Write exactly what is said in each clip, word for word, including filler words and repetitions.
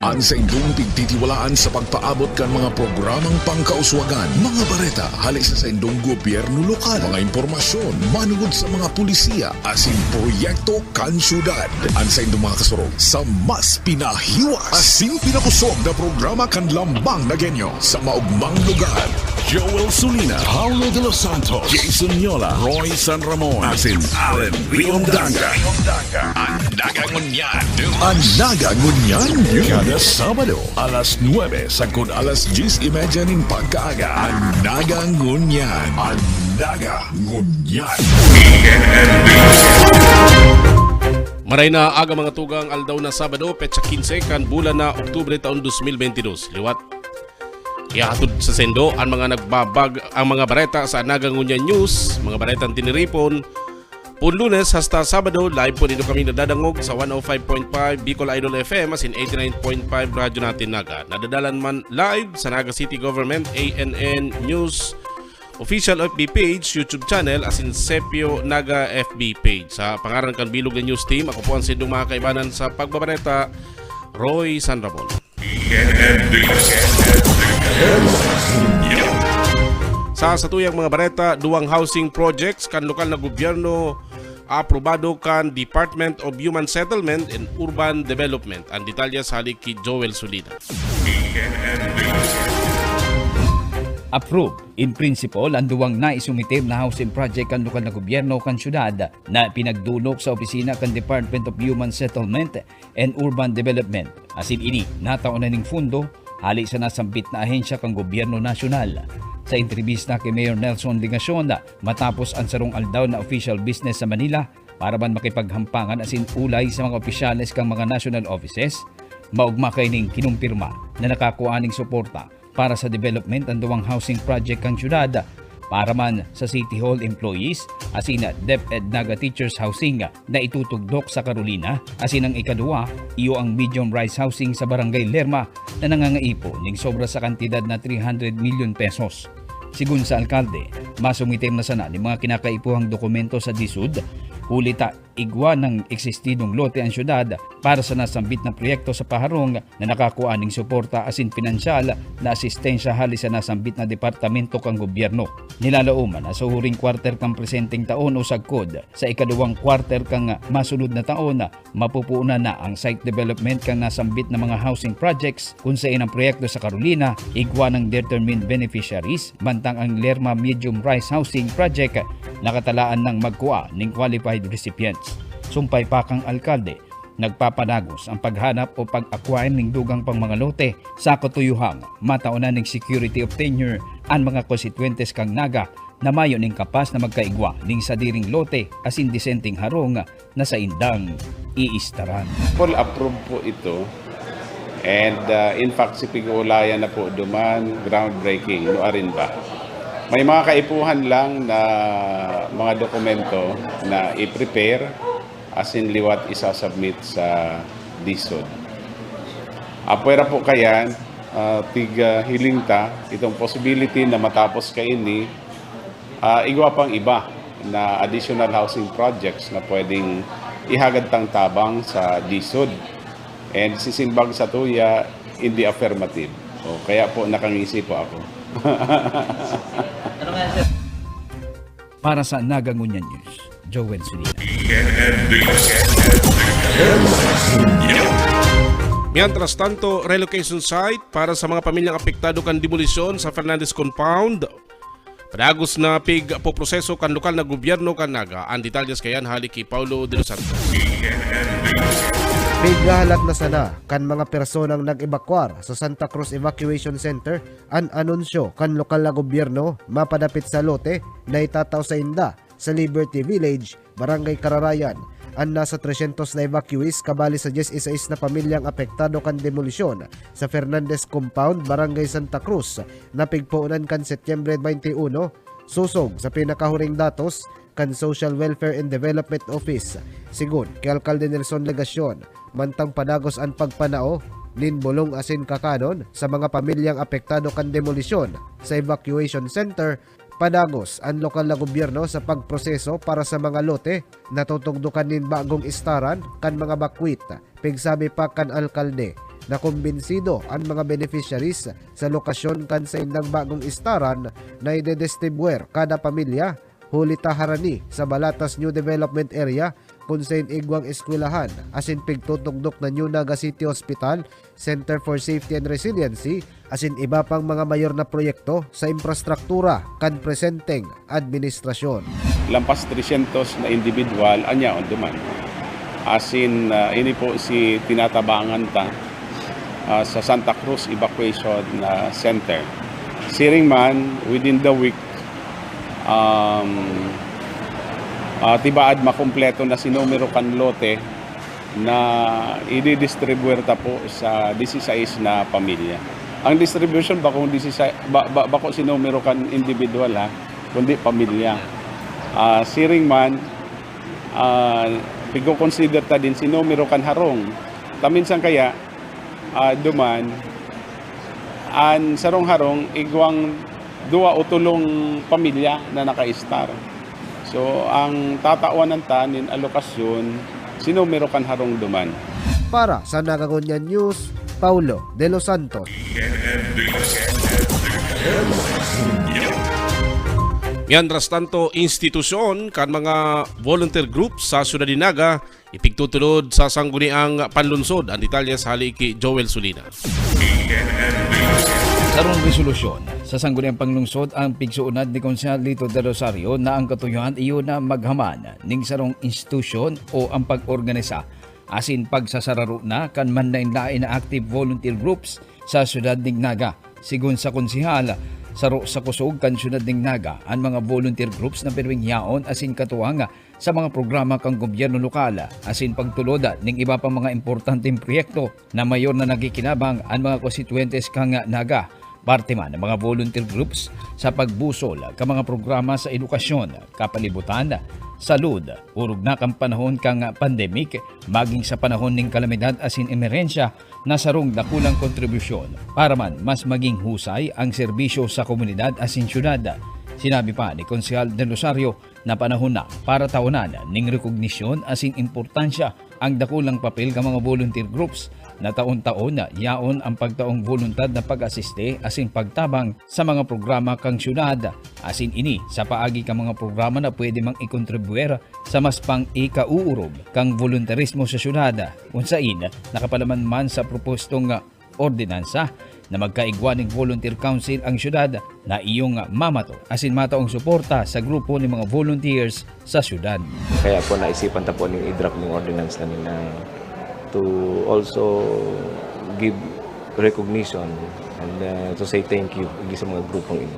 An saindong pigtitiwalaan sa pagpaabot kan mga programang pangkauswagan, mga bareta hali sa saindong gobyerno lokal, mga impormasyon manugod sa mga pulisiya asin proyekto kan syudad. An saindong mga kasurog sa mas pinahiwas asin pinakosog na programa kan Lambang na Genyo sa maugmang lugar. Joel Sulina, Paulo de los Santos, Jason Yola, Roy San Ramon, asin Allen Riondanga. An Naga Ngunyan. An Naga Ngunyan. Kada Sabado, alas nuebe sagkod alas dyes y media nin pagkaaga. An Naga Ngunyan. An Naga Ngunyan. Maray na aga, mga tugang, aldaw na Sabado, petsa quince kan bulan na Oktubre taon dos mil bentidós. Liwat ihahatod sa saindo an mga nagbabag-, ang mga bareta sa Naga Ngunyan News, mga baretang tiniripon. Pun Lunes hasta Sabado, live po nindo kami nadadangog sa one oh five point five Bicol Idol F M asin eighty-nine point five Radyo Natin Naga. Nadadalan man live sa Naga City Government, A N N News Official F B page, YouTube channel, asin Sepio Naga F B page. Sa pangaran kan bilog na news team, ako po ang sindong mga kaibanan sa pagbabareta, Roy San Ramon. Sa satuyang mga bareta, duwang housing projects kan lokal na gobyerno aprobado kan Department of Human Settlement and Urban Development. Ang detalye sa halik ki Joel Sulina. Approve in principle ang duwang naisumitim na housing project kan lokal na gobyerno kan syudad na pinagdunok sa opisina kan Department of Human Settlement and Urban Development. Asin ini, natao na ning fundo hali sa nasambit na ahensya kan gobyerno nasyonal. Sa entrebista ki Mayor Nelson Legacion, matapos an sarong aldaw na official business sa Manila para man makipaghampangan asin ulay sa mga opisyales kan mga national offices, maogma kaining kinumpirma na nakakua ning suporta para sa development an duwang housing project kan syudad. Para man sa City Hall employees asin DepEd Naga Teachers Housing na itutugdok sa Carolina, asin ang ikaduwa, iyo ang medium-rise housing sa Barangay Lerma na nangangaipo ning sobra sa kantidad na three hundred million pesos. Sigon sa alkalde, masumitim na sana nin mga kinakaipuhang dokumento sa DSUD, huli ta igwa nin eksistidong lote an syudad para sa nasambit na proyekto sa Paharong na nakakua nin suporta asin pinansyal na asistensya hali sa nasambit na departamento kan gobyerno. Nilalaoman na sa huring kwarter kan presenteng taon o sagkod sa ikaduwang kwarter kan masunod na taon, mapupunan na ang site development kan nasambit na mga housing projects, kun saen ang proyekto sa Carolina igwa nin determined beneficiaries, mantang ang Lerma Medium Rise Housing Project nakatalaan nang magkua nin qualified recipients. Sumpay pa kan alkalde, nagpapadagos ang paghanap o pag-acquire nin dugang pang mga lote sa katuyohang matao na ning security of tenure an mga konstituyentes kan Naga na mayo nin kapas na magkaigwa nin sadiring lote asin disenteng harong na saindang iistaran. Full approve po ito. And uh, in fact, si pig-uulayan na po duman, groundbreaking, no arin ba? May mga kaipuhan lang na mga dokumento na i-prepare asin liwat isasubmit sa DSUD. Apwera po kayan, uh, tig uh, hiling ta itong possibility na matapos kaini, uh, igwa pang iba na additional housing projects na pwedeng ihagad tang tabang sa DSUD. And sisimbag sa tuya, in the affirmative. O, kaya po nakangisi po ako. Para sa Naga Ngunyan News, Joel Sulina. Mientras tanto, relocation site para sa mga pamilyang apektado kan demolisyon sa Fernandez Compound. Padagos na pigpoproseso kan lokal na gobyerno kan Naga. An detalye sa kayan hali ki Paulo de los Santos. Pighahalat na sana kan mga personang nag-ebakwar sa Santa Cruz Evacuation Center an anunsyo kan lokal na gobyerno mapadapit sa lote na itatao sainda sa Liberty Village, Barangay Kararayan. An nasa tresyentos na evacuees kabali sa dyes y sais na pamilyang apektado kan demolisyon sa Fernandez Compound, Barangay Santa Cruz, na pigpoonan kan Setyembre twenty-one, sosog sa pinakahuring datos kan Social Welfare and Development Office. Sigon ki Alkalde Nelson Legacion, mantang padagos an pagpanao nin bolong asin kakanon sa mga pamilyang apektado kan demolisyon sa evacuation center, padagos an lokal na gobyerno sa pagproseso para sa mga lote na tutugdokan nin bagong istaran kan mga bakwit. Pigsabi pa kan alkalde, na kumbinsido an mga beneficiaries sa lokasyon kan saindang bagong istaran na idedistribuer kada pamilya, huli ta harani sa Balatas New Development Area, kun sain igwang eskwelahan asin pigtutugdok na New Naga City Hospital, Center for Safety and Resiliency, asin iba pang mga mayor na proyekto sa infrastruktura kan presenteng administrasyon. Lampas trescientos na individual an yaon duman. Asin, ah, ini po si tinatabangan ta, ah, sa Santa Cruz Evacuation, ah, Center. Siring man, within the week, um, ah, tibaad makumpleto na si numero kan lote na ididistribuer ta po sa disisais na pamilya. Ang distribution bakong disisais, ba-, ba-, bako si numero kan individual, ha, kundi pamilya. Ah, siring man, ah, pigko-consider ta din si numero kan harong. Ta minsan kaya, ah, duman, an sarong harong igwang duwa o tolong pamilya na naka-star. So, ang tatawan ta nin alokasyon, si numero kan harong duman. Para sa Naga Ngunyan News, Paulo de los Santos. Mientras tanto, institusyon kan mga volunteer groups sa Syudad nin Naga ipigtutulod sa Sangguniang Panlunsod. An detalye sa hali ki Joel Sulina. Sarong resolusyon sa Sangguniang Panlungsod ang pigsuunad ni Konsehal Lito Del Rosario na ang katuyohan iyo na maghaman ning sarong institusyon o ang pag-organisa asin pagsasararo na kan manlaen-laen na active volunteer groups sa siyudad nin Naga. Sigon sa konsehal, saro sa kusog kan siyudad nin Naga an mga volunteer groups na pirming yaon asin katuwang sa mga programa kan gobyerno lokal asin pagtulod ning iba pang mga importanteng proyekto na mayor na nagkikinabang an mga konstituyentes kan Naga. Parte man ang mga volunteer groups sa pagbusol kan mga programa sa edukasyon, kapalibutan, salud, orog na kan panahon kan pandemic, maging sa panahon nin kalamidad asin emerhensya na sarong dakulang kontribusyon para man mas maging husay ang serbisyo sa komunidad asin syudad. Sinabi pa ni Konsehal Del Rosario na panahon na para taonan ning rekognisyon asin importansya ang dakulang papel kan mga volunteer groups na taon-taon na yaon ang pagtaong boluntad na pag-asiste asin pagtabang sa mga programa kan syudad, asin ini sa paagi kan mga programa na pwede mang ikontribuir sa mas pang-ikauurog kan voluntarismo sa syudad, kun sain nakapalaman man sa propostong ordinansa na magkaigwa nin volunteer council ang syudad na iyong mamato asin mataong suporta sa grupo nin mga volunteers sa syudad. Kaya po naisipan ta po ning i-draft ning ordinance na nin, ah, to also give recognition and, ah, to say thank you sa mga grupong ini.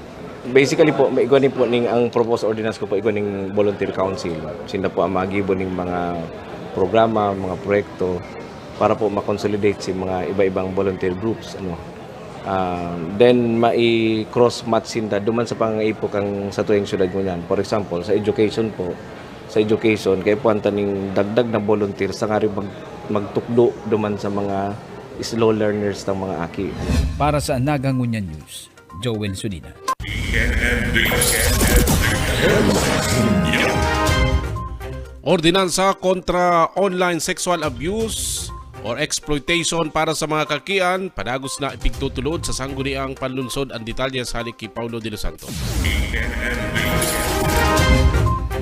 Basically po, may igwa ni po ning, ang proposed ordinance ko po, igwa ning volunteer council. Sinda po ang magibo ning mga programa, mga proyekto para po ma-consolidate si mga iba-ibang volunteer groups, ano. Ah, then, mai-cross match sinda duman sa pangangaipo kan satuyang syudad ngunyan. For example, sa education po, sa education, kaipuhan ta ning dagdag na volunteer sa ngaring mag-, magtukdo duman sa mga slow learners tang mga aki. Para sa Naga Ngunyan News, Joel Sulina. Ordinansa kontra online sexual abuse or exploitation para sa mga kakian, padagos na ipigtutulod sa Sangguniang Panlunsod. Ang detalye sa hali ki Paulo de los Santos.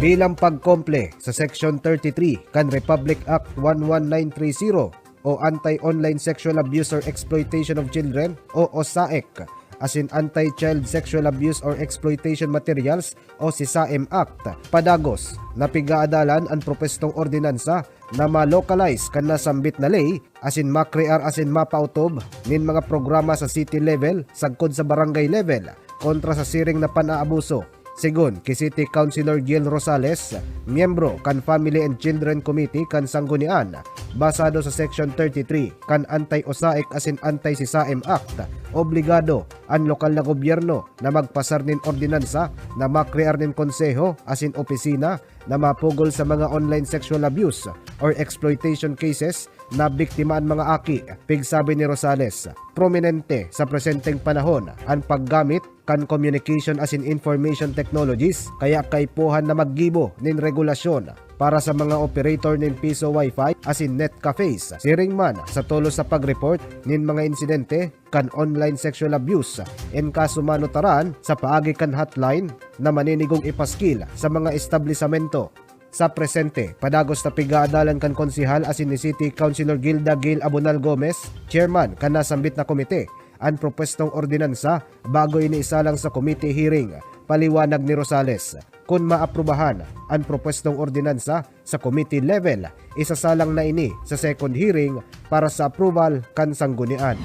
Bilang pagkomple sa Section thirty-three kan Republic Act one one nine three zero o Anti-Online Sexual Abuse or Exploitation of Children o OSAEC, asin Anti-Child Sexual Abuse or Exploitation Materials o SISAEM Act, padagos na pig-aadalan an propostong ordinansa na ma-localize kan nasambit na ley asin makrear asin mapautob nin mga programa sa city level sagkod sa barangay level kontra sa siring na pan-aabuso. Sigon ki City Councilor Gil Rosales, miyembro kan Family and Children Committee kan Sanggunian, basado sa Section thirty-three kan Anti-OSAEC asin Anti-SISAEM Act, obligado an lokal na gobyerno na magpasar nin ordinansa na makrear nin konseho asin opisina na mapugol sa mga online sexual abuse or exploitation cases nabiktima an mga aki. Pigsabi ni Rosales, prominente sa presenteng panahon an paggamit kan communication asin information technologies, kaya kaipuhan na maggibo nin regulasyon para sa mga operator nin piso wifi asin net cafes. Siring man sa tolos sa pag-report nin mga insidente kan online sexual abuse, en kaso manutaran sa paagi kan hotline na maninigong ipaskil sa mga establisamento. Sa presente, padagos na pig-aadalan kan konsehal asin ni City Councilor Gilda Gail Abonal Gomez, chairman kan nasambit na komite, an propwestong ordinansa bago ini isalang sa committee hearing, paliwanag ni Rosales. Kun maaprubahan an propwestong ordinansa sa committee level, isasalang na ini sa second hearing para sa approval kan sanggunian.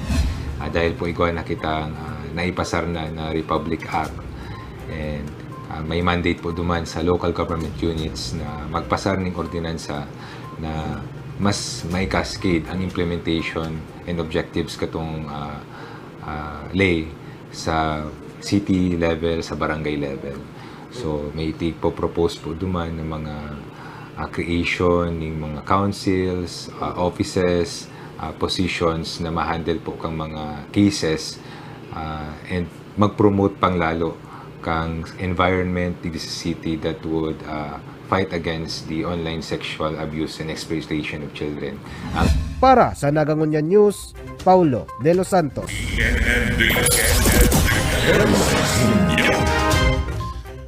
Ah, dahil po igwa na kita uh, naipasar na, na Republic Act, and uh, may mandate po duman sa local government units na magpasar ning ordinansa na mas may cascade ang implementation and objectives katong uh, uh, ley sa city level, sa barangay level. So may tigpo-propose po duman ng mga uh, creation ng mga councils, uh, offices, uh, positions na ma-handle po kang mga cases uh, and mag-promote pang lalo kang environment digdi sa city that would uh, fight against the online sexual abuse and exploitation of children. Ang Para sa Nagangunyan News, Paulo De Los Santos.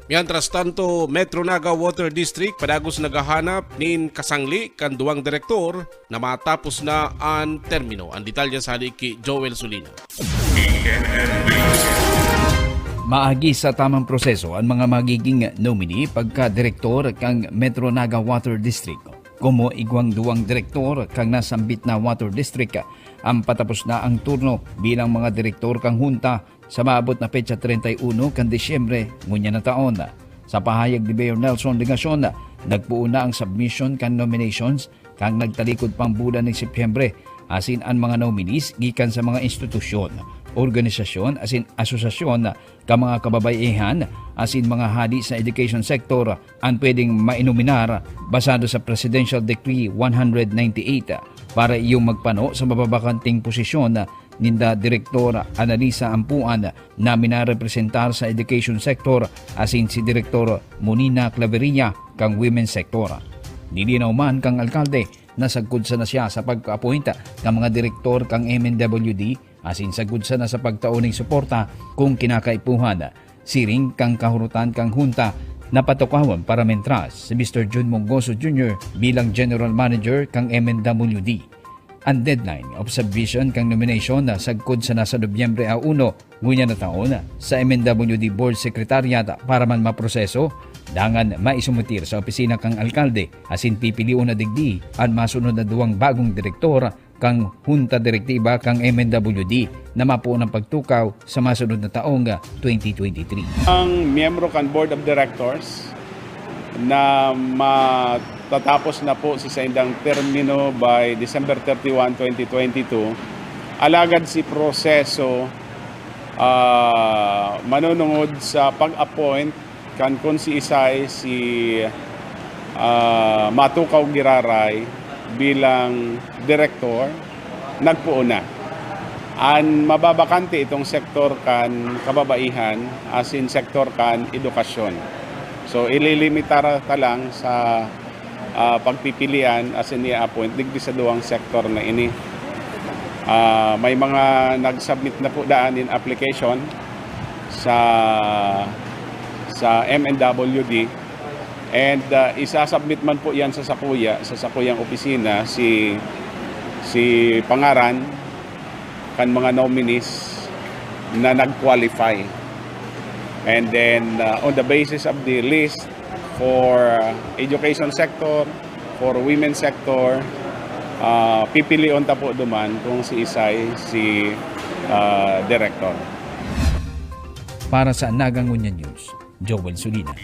Mientras tanto, Metro Naga Water District padagos naghahanap nin kasangli kan duwang direktor na matapos na an termino. Ang detalye sa hali ki Joel Sulina. Maagi sa tamang proseso an mga magiging nominee pagka direktor kan Metro Naga Water District. Komo igwang duwang direktor kan nasambit na Water District, ang patapos na ang turno bilang mga direktor kan Hunta sa maabot na petsa treinta y uno kan Disyembre ngunyan na taon. Sa pahayag ni Mayor Nelson Legacion, nagpoon na ang submission kan nominations kan nagtalikod pang bulan nin Setyembre, asin an mga nominees gikan sa mga institusyon, organisasyon asin asosasyon kan mga kababaihan asin mga hadi sa education sector an pwedeng mainuminar basado sa Presidential Decree one hundred ninety-eight para iyong magpano sa mababakanting posisyon ninda Direktor Annalisa Ampuan na minarepresentar sa education sector asin si Direktor Monina Claveria kan women sector. Nilinaw man kan alkalde na sagkod sana siya sa pagka-appoint kan mga direktor kan M N W D asin sagkod sana sa pagtao ning suporta kung kinakaipuhan. Siring kan kahurotan kan Hunta na patukawan para mentras si Mister Jun Mongoso Junior bilang General Manager kan M N W D. An deadline of submission kan nomination na sagkod sana sa Nobyembre a uno ngunyan na taon sa M N W D Board Secretariat para man maproseso, dangan maisumitir sa opisina kan alkalde asin pipilion na digdi an masunod na duwang bagong direktor kan Hunta Direktiba kan M N W D na mapoon ang pagtukaw sa masunod na taong twenty twenty-three. Ang miyembro kan Board of Directors na matatapos na po sa saindang termino by December thirty-one, twenty twenty-two, alagad si proseso ah, manunungod sa pag-appoint kan kun siisay si ah, Matukaw Giraray bilang direktor, nagpoon na. An mababakante itong sektor kan kababaihan asin sektor kan edukasyon. So ililimitar ta lang sa ah, pagpipilian asin i-appoint digdi sa duwang sektor na ini. Ah, may mga nag-submit na po daan in application sa sa M N W D, and ah, isasubmit man po yan sa sakuya, sa sakuyang opisina, si si pangaran kan mga nominees na nag-qualify. And then, uh, on the basis of the list for education sector, for women sector, uh, pipilion ta po duman kung si isay si uh, director. Para sa Nagangunyan News, Joel Sulina.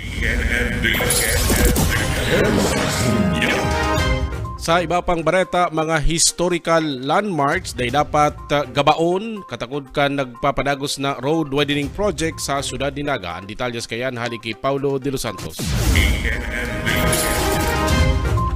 Sa iba pang bareta, mga historical landmarks dai dapat uh, gabaon katakod kan nagpapadagos na road widening project sa siyudad ni Naga. Ang detalyes kayan hali ki Paulo De Los Santos.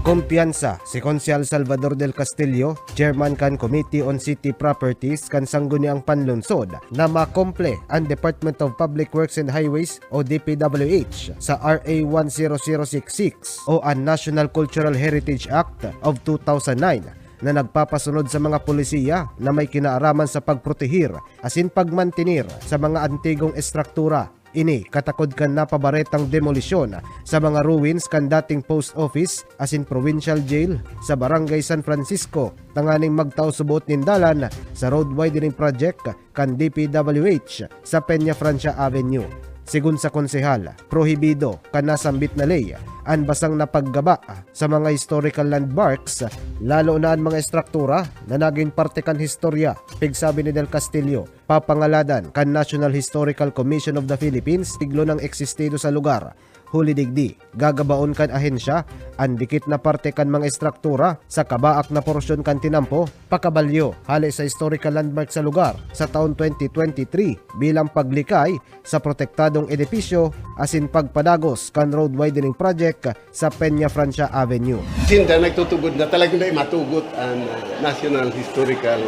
Kumpiyansa si Konsehal Salvador del Castillo, Chairman kan Committee on City Properties kan Sangguniang Panlungsod, na makomple an Department of Public Works and Highways o D P W H sa R A one zero zero six six o an National Cultural Heritage Act of two thousand nine na nagpapasunod sa mga polisiya na may kinaaraman sa pagprotehir asin pagmantener sa mga antigong estruktura. Ini katakod kan napabaretang demolisyon sa mga ruins kan dating post office asin provincial jail sa Barangay San Francisco tanganing magtao subot nin dalan sa road widening project kan D P W H sa Peña Francia Avenue. Sigon sa konsehal, prohibido kan nasambit na ley an basang na paggaba sa mga historical landmarks, lalo na an mga estruktura na nagin parte kan historya. Pigsabi ni Del Castillo, papangaladan kan National Historical Commission of the Philippines siglo nang existido sa lugar. Huli digdi, gagabaon kan ahensya an dikit na parte kan mga estruktura sa kabaak na porsyon kan tinampo, pakabalyo hale sa historical landmark sa lugar sa taon twenty twenty-three bilang paglikay sa protektadong edipisyo asin pagpadagos kan road widening project sa Peña Francia Avenue. Sinda nagtutugod na talagang dai matugot ang, ah, National Historical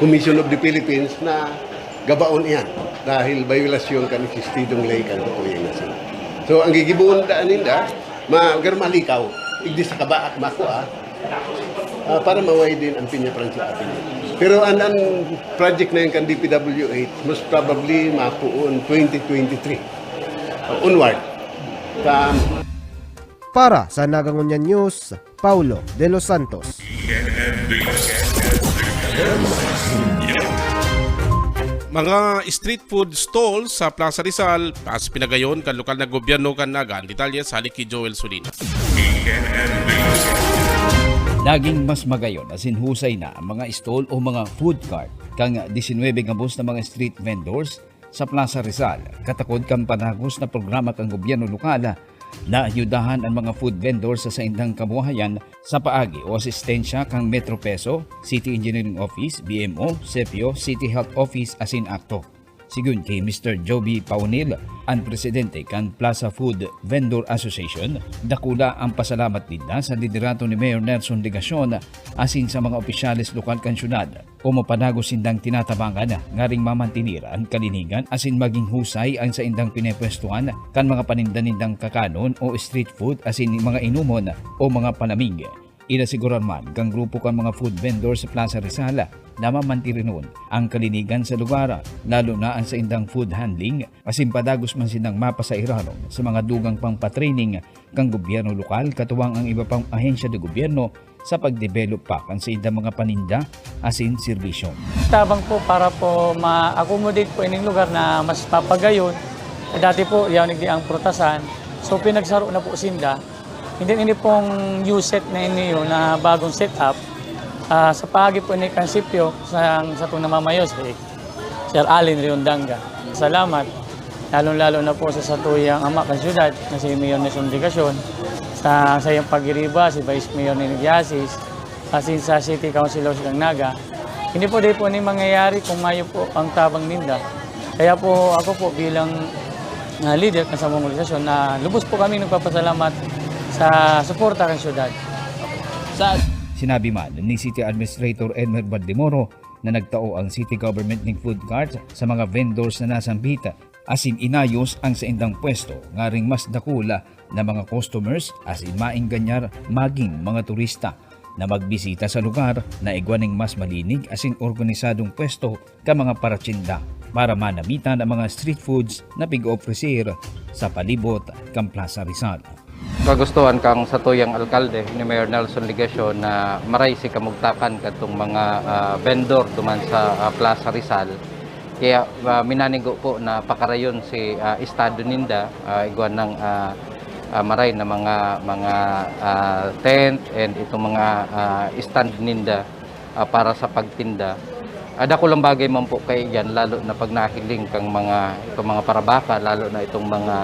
Commission of the Philippines na gabaon iyan dahil bayolasyon kan existidong ley kan katuyang nasyon. So, ang gigiboon daan ninda, ma-, gar malikaw, igdi sa kabaak makua, ah, para maway din ang Peña Francia Avenue. Pero an, an project na yun kan D P W H, most probably mapuon twenty twenty-three, uh, onward. Sa Para sa Naga Ngunyan News, Paulo de los Santos. Mga street food stall sa Plaza Rizal, as pinagayon kan lokal na gobyerno kan Naga. Ang detalye sa halik ki Joel Solina. Naging mas magayon asin husay na ang mga stall o mga food cart kan disinwebe gabos na mga street vendors sa Plaza Rizal, katakod kan padagos na programa kan gobyerno lokal na ayudahan an mga food vendors sa saindang kabuhayan sa paagi o asistensya kan Metro Peso, City Engineering Office, B M O, CEPIO, City Health Office asin ACTO. Sigon ki Mister Joby Paunil, an presidente kan Plaza Food Vendor Association, dakula an pasalamat ninda sa liderato ni Mayor Nelson Legacion asin sa mga opisyales lokal kan syudad o mapadagos sindang tinatabangan ngaring mamantener an kalinigan asin maging husay an saindang pinepwestuhan kan mga paninda nindang kakanon o street food asin mga inomon o mga palamig. Inasigurar man kan grupo kan mga food vendor sa Plaza Rizal na mamantirenon ang kalinigan sa lugar, lalo na an saindang food handling, asin padagos man sindang mapasairarom sa mga dugang pang patraining kan gobyerno lokal, katuwang ang iba pang ahensya de gobyerno sa pagdevelop pa kan saindang mga paninda asin serbisyo. Tabang po para po ma-accommodate po ining lugar na mas papagayon. Dati po, yaon igdi ang prutasan. So, pinagsaro na po sinda. Hindi, hindi pong new set na ini yun, na bagong setup. Ah, sa paagi po ni Kansipyo, sa, sa itong namamayo, si Sir Allen Riondanga. Salamat. Lalong-lalo na po sa satuyang ama kan syudad na si Mayor Nelson Legacion, sa sayang pagiriba, si Vice Mayor Nino Giasis, asin sa City Councilor Silang Naga. Hindi po, di po ni mangyayari kung mayo po ang tabang ninda. Kaya po ako po bilang, ah, leader kan samong organisasyon na lubos po kami nagpapasalamat sa suporta kan syudad. Sa Sinabi man ni City Administrator Elmer Baldemoro na nagtao ang city government ning food cart sa mga vendors na nasambit asin inayos ang saindang pwesto ngaring mas dakula na mga customers asin maenganyar magin mga turista na magbisita sa lugar na igwa ning mas malinig asin organisadong pwesto kan mga paratsinda para manamitan ang mga street foods na pig-oofreser sa palibot kan Plaza Rizal. Kagustuhan kan satuyang alkalde ni Mayor Nelson Legacion na maray si kamugtakan kadtong mga, ah, vendor duman sa, ah, Plaza Rizal. Kaya, ah, minanigo po na pakarayon si, ah, estado ninda, ah, igwa nang, ah, ah, maray na mga, mga, ah, tent and itong mga, ah, stand ninda, ah, para sa pagtinda. Ah, dakulang bagay man po kaiyan, lalo na pag nahiling kang mga, itong mga parabaka, lalo na itong mga,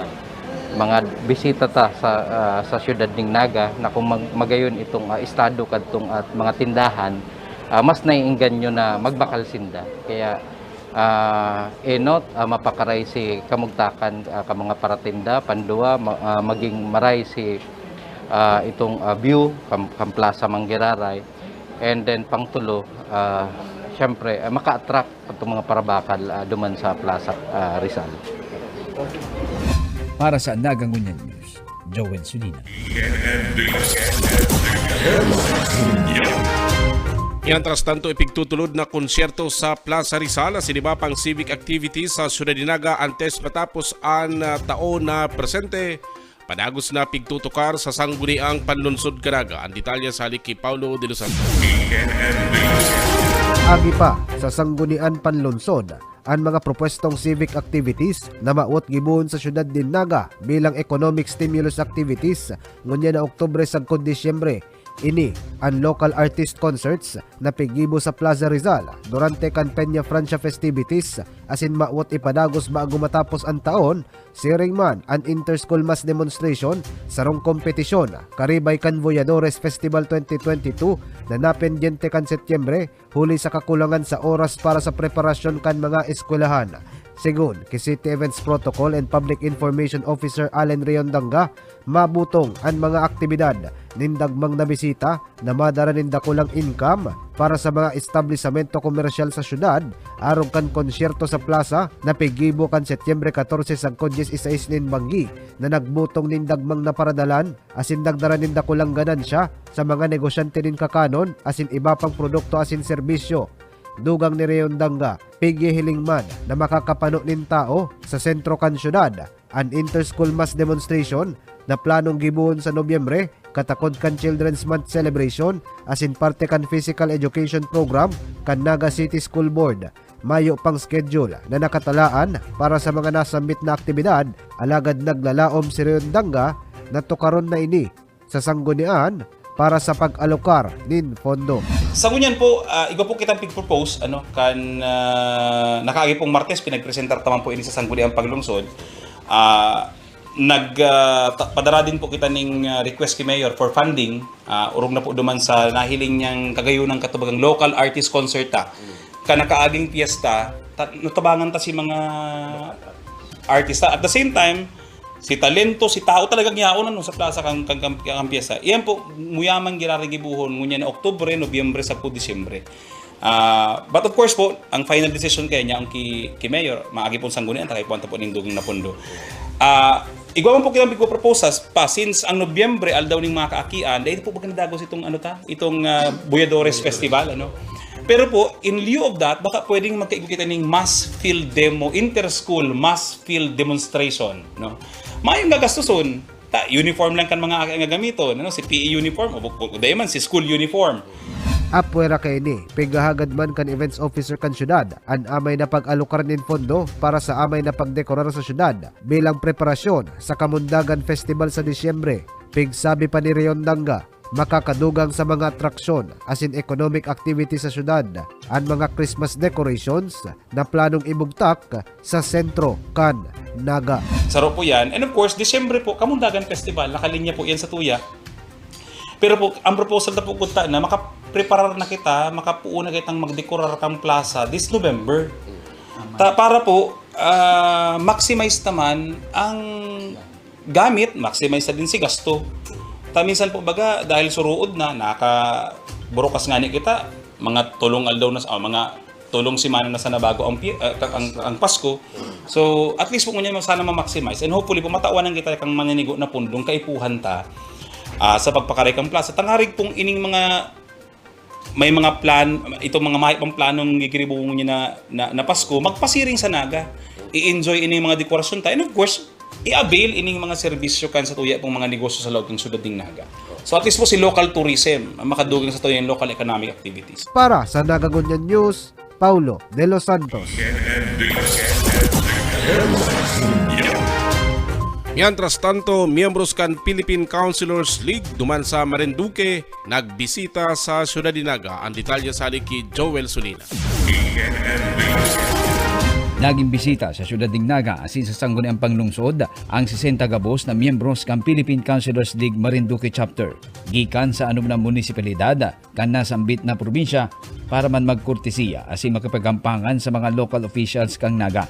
mga bisita ta sa, ah, sa siyudad ning Naga, na kung mag-, magayon itong, ah, estado kadtong at mga tindahan, ah, mas naiengganyo na magbakal sinda. Kaya, ah, enot, ah, mapakaray si kamugtakan, ah, ka mga paratinda, pandua, ma-, ah, maging maray si, ah, itong, ah, view kan, kan Plaza Manggiraray. And then pangtulo, ah, siyempre, ah, maka-attract itong mga parabakal, ah, duman sa Plaza, ah, Rizal. Para sa Naga Ngunyan News, Joel Sulina. Mientras tanto, ipigtutulod na konsyerto sa Plaza Rizal asin iba pang civic activities sa Syudad nin Naga antes matapos an, ah, taon na presente. Padagos na pigtutukar sa Sangguniang Panlunsod kan Naga. An detalye sa halik ki Paulo de los Santos. Agi pa sa Sanggunian Panlunsod, an mga propwestong civic activities na mawot gibohon sa syudad nin Naga bilang economic stimulus activities ngunyan na Oktubre sagkod Disyembre. Ini an local artist concerts na piggibo sa Plaza Rizal durante kan Peña Francia festivities asin mawot ipadagos bago matapos an taon, siring man an inter-school mass demonstration, sarong kompetisyon, karibay kan Voyadores Festival twenty twenty-two na napendyente kan Setyembre, huli sa kakulangan sa oras para sa preparasyon kan mga eskwelahan. Segun ki City Events Protocol and Public Information Officer Allen Riondanga, mabutong an mga aktibidad nin dagmang na bisita na madara nin dakulang income para sa mga establisamento komersyal sa syudad, arog kan konsyerto sa plaza na piggibo kan Setyembre katorse sagkod dyes y seis nin banggi, na nagbutong nin dagmang na paradalan asin nagdara nin dakulang ganansya sa mga negosyante nin kakanon asin iba pang produkto asin serbisyo. Dugang ni Riondanga, pighihiling man na makakapano nin tawo sa sentro kan syudad an inter-school mass demonstration na planong gibohon sa Nobyembre, katakod kan Children's Month celebration asin parte kan physical education program kan Naga City School Board. Mayo pang schedule na nakatalaan para sa mga nasambit na aktibidad, alagad naglalaom si Riondanga na tukaron na ini sa sanggunian para sa pag-alokar nin pondo. Sa ngunyan po, ah, igwa po kitang pig-propose, ano, kan, ah, nakaagi pong Martes, pinagpresentar ta man po ini sa Sangguniang Panglungsod. Ah, nag, ah, ta- padara din po kita ning, ah, request ki Mayor for funding. Ah, orog na po duman sa nahiling niyang kagayunang katubagang local artist concert ta. Kan nakaaging piyesta, ta- natabangan ta si mga artista. At the same time, si talento, si tao talagang yaon, ano, sa plaza kan, kan, kan, kan piyesta. Iyan po, muyaman girarigibuhon, ngunyan na Oktubre, Nobyembre, sagkod Disyembre. Ah, but of course po, ang final decision kaya niya ang ki, ki Mayor, maagi pong sanggunian, takay po ang tapo ning dugang na pondo. Ah, igwa man po kitang pigpo-propose pa, since ang Nobyembre, aldaw ning mga kaakian, dahil po baga nadagos itong, ano ta, itong, ah, Buyadores Festival, ano. Pero po, in lieu of that, baka pwedeng magkaigo kita ning mass field demo, inter-school mass field demonstration, no? Mayong gagastuson, ta, uniform lang kan mga aki ang gagamiton, ano, si P E uniform, o bu- bu- dahil man si school uniform. Apwera kaini, pighahagad man kan events officer kan syudad an amay na pag-alokar nin pondo para sa amay na pagdekorar sa syudad bilang preparasyon sa Kamundagan Festival sa Disyembre. Pigsabi pa ni Riondanga, makakadugang sa mga atraksyon asin economic activity sa syudad an mga Christmas decorations na planong ibugtak sa sentro kan Naga. Saro po yan. And of course, Disyembre po, Kamundagan Festival, nakalinya po yan sa tuya. Pero po, ang proposal na po kunta na makapreparar na kita, makapuo na kitang magdekorar kang plaza this November. Ta, para po, ah, maximize naman ang gamit, maximize na din si gasto. Ta minsan po baga, dahil suruod na, naka burukas nga ni kita, mga tulong aldaw na sa, ah, mga tulong semana na sana bago ang, pi- ah, ang, ang Pasko. So, at least po ngunyan sana ma-maximize. And hopefully po, matawan ang kita kang maninigo na pundong kaipuhan ta, ah, sa pagpakaray kang plaza. Tangarig pong ining mga may mga plan, itong mga mahay pang planong gigiribungon niya na, na, na Pasko, magpasiring sa Naga. I-enjoy ining mga dekorasyon ta. And of course, i-avail ining mga serbisyo kan sa tuya pong mga negosyo sa laog ng syudad ning Naga. So at least po si local tourism ang makadugang sa tuyang local economic activities. Para sa Naga Ngunyan News, Paulo de los Santos. Mientras tanto, miyembros kan Philippine Councilors League duman sa Marinduque nagbisita sa Syudad nin Naga. Ang detalye sa halik ki Joel Sulina. Nagin bisita sa Syudad nin Naga asin sa Sangguniang Panglungsod ang sesenta gabos na miyembros kan Philippine Councilors League Marinduque Chapter, gikan sa anom na munisipalidad kan nasambit na probinsya para man magkortesiya asin makipaggampangan sa mga local officials kan Naga.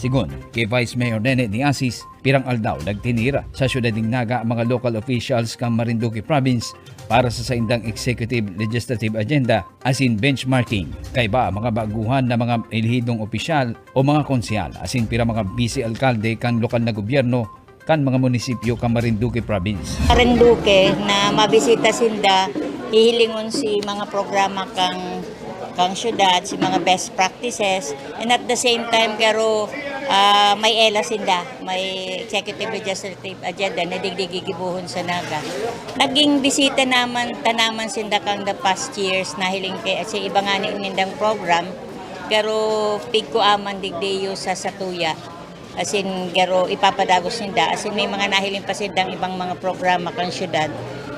Sigon ki Vice Mayor Nene de Asis, pirang aldaw nagtinir sa syudad nin Naga ang mga local officials kan Marinduque Province para sa saindang executive legislative agenda asin benchmarking. Kaiba ang mga baguhan na mga elehidong opisyal o mga konsehal asin pira mga bise-alkalde kan lokal na gobyerno kan mga munisipyo kan Marinduque Province. Marinduque na mabisita sinda, hihilingon si mga programa kang, kang syudad, si mga best practices, and at the same time, garo, ah, may ela sinda, may executive legislative agenda na digdi gigibohon sa Naga. Naging bisita naman, tanaman sinda kang the past years, nahiling kay, sa iba nga ni-, nindang program, pero pigkuaman digdi iyo sa satuya. Asin garo ipapadagos ninda, asin may mga nahiling pa sindang ibang mga programa kan syudad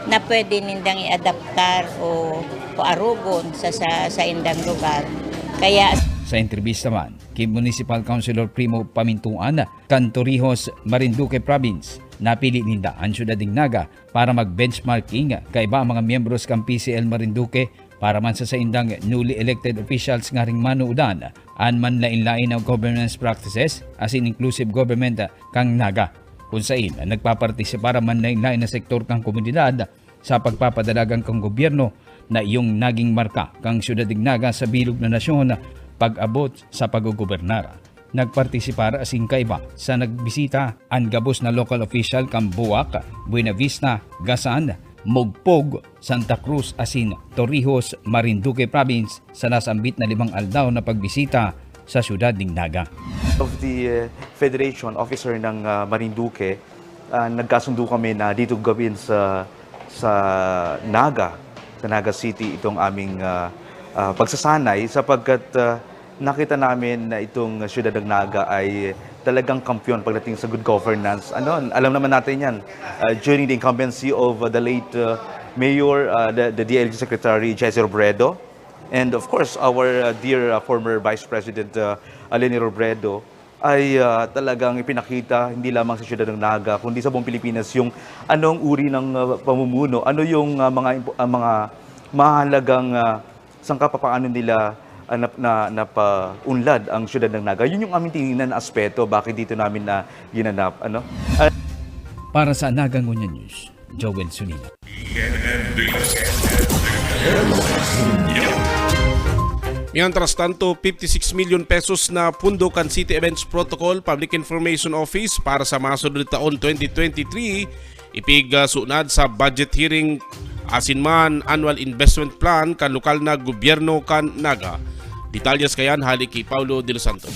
na pwede nindang iadaptar o, o arogon sa, sa, sa indang lugar. Kaya Sa entrebista man ki Municipal Councilor Primo Pamintuan kan Torrijos, Marinduque Province, napili ninda an syudad nin Naga para mag-benchmarking kaiba ang mga miyembros kan P C L Marinduque para man sa saindang newly elected officials ngaring manuodan an manlaen-laen na governance practices asin inclusive government kan Naga, kun sain nagpapartisipar an manlaen-laen na sektor kan komunidad sa pagpapadalagan kan gobyerno na iyong naging marka kan syudad nin Naga sa bilog na nasyon pag-abot sa paggogobernar. Nagpartisipar asin kaiba sa nagbisita an gabos na local official kan Buac, Buenavista, Gasan, Mogpog, Santa Cruz asin Torrijos, Marinduque Province sa nasambit na limang aldaw na pagbisita sa syudad nin Naga. Of the, uh, Federation Officer ng, uh, Marinduque, uh, nagkasundo kami na dito gawin sa, sa Naga, sa Naga City itong aming, uh, uh, pagsasanay sapagkat, uh, nakita namin na itong siyudad ng Naga ay talagang kampiyon pagdating sa good governance. Ano, alam naman natin yan, uh, during the incumbency of, uh, the late, uh, Mayor, uh, the, the D I L G Secretary Jesse Robredo, and of course, our, uh, dear, uh, former Vice President, uh, Leni Robredo, ay, uh, talagang ipinakita hindi lamang sa siyudad ng Naga, kundi sa buong Pilipinas yung anong uri ng, uh, pamumuno, ano yung, uh, mga impo-, uh, mga mahalagang, uh, sangka papaano nila, ah, nap-, na, napaunlad ang siyudad ng Naga. Yun yung aming tinignan na aspeto, bakit dito namin na ginanap, ano? Ah, Para sa Naga Ngunyan News, Joel Sunino. Mientras tanto, fifty-six million pesos na pundo kan City Events Protocol Public Information Office para sa masunod na taon twenty twenty-three, ipigsunad sa budget hearing asin man annual investment plan kan lokal na gobyerno kan Naga. Detalyes kayan hali ki Paulo de los Santos.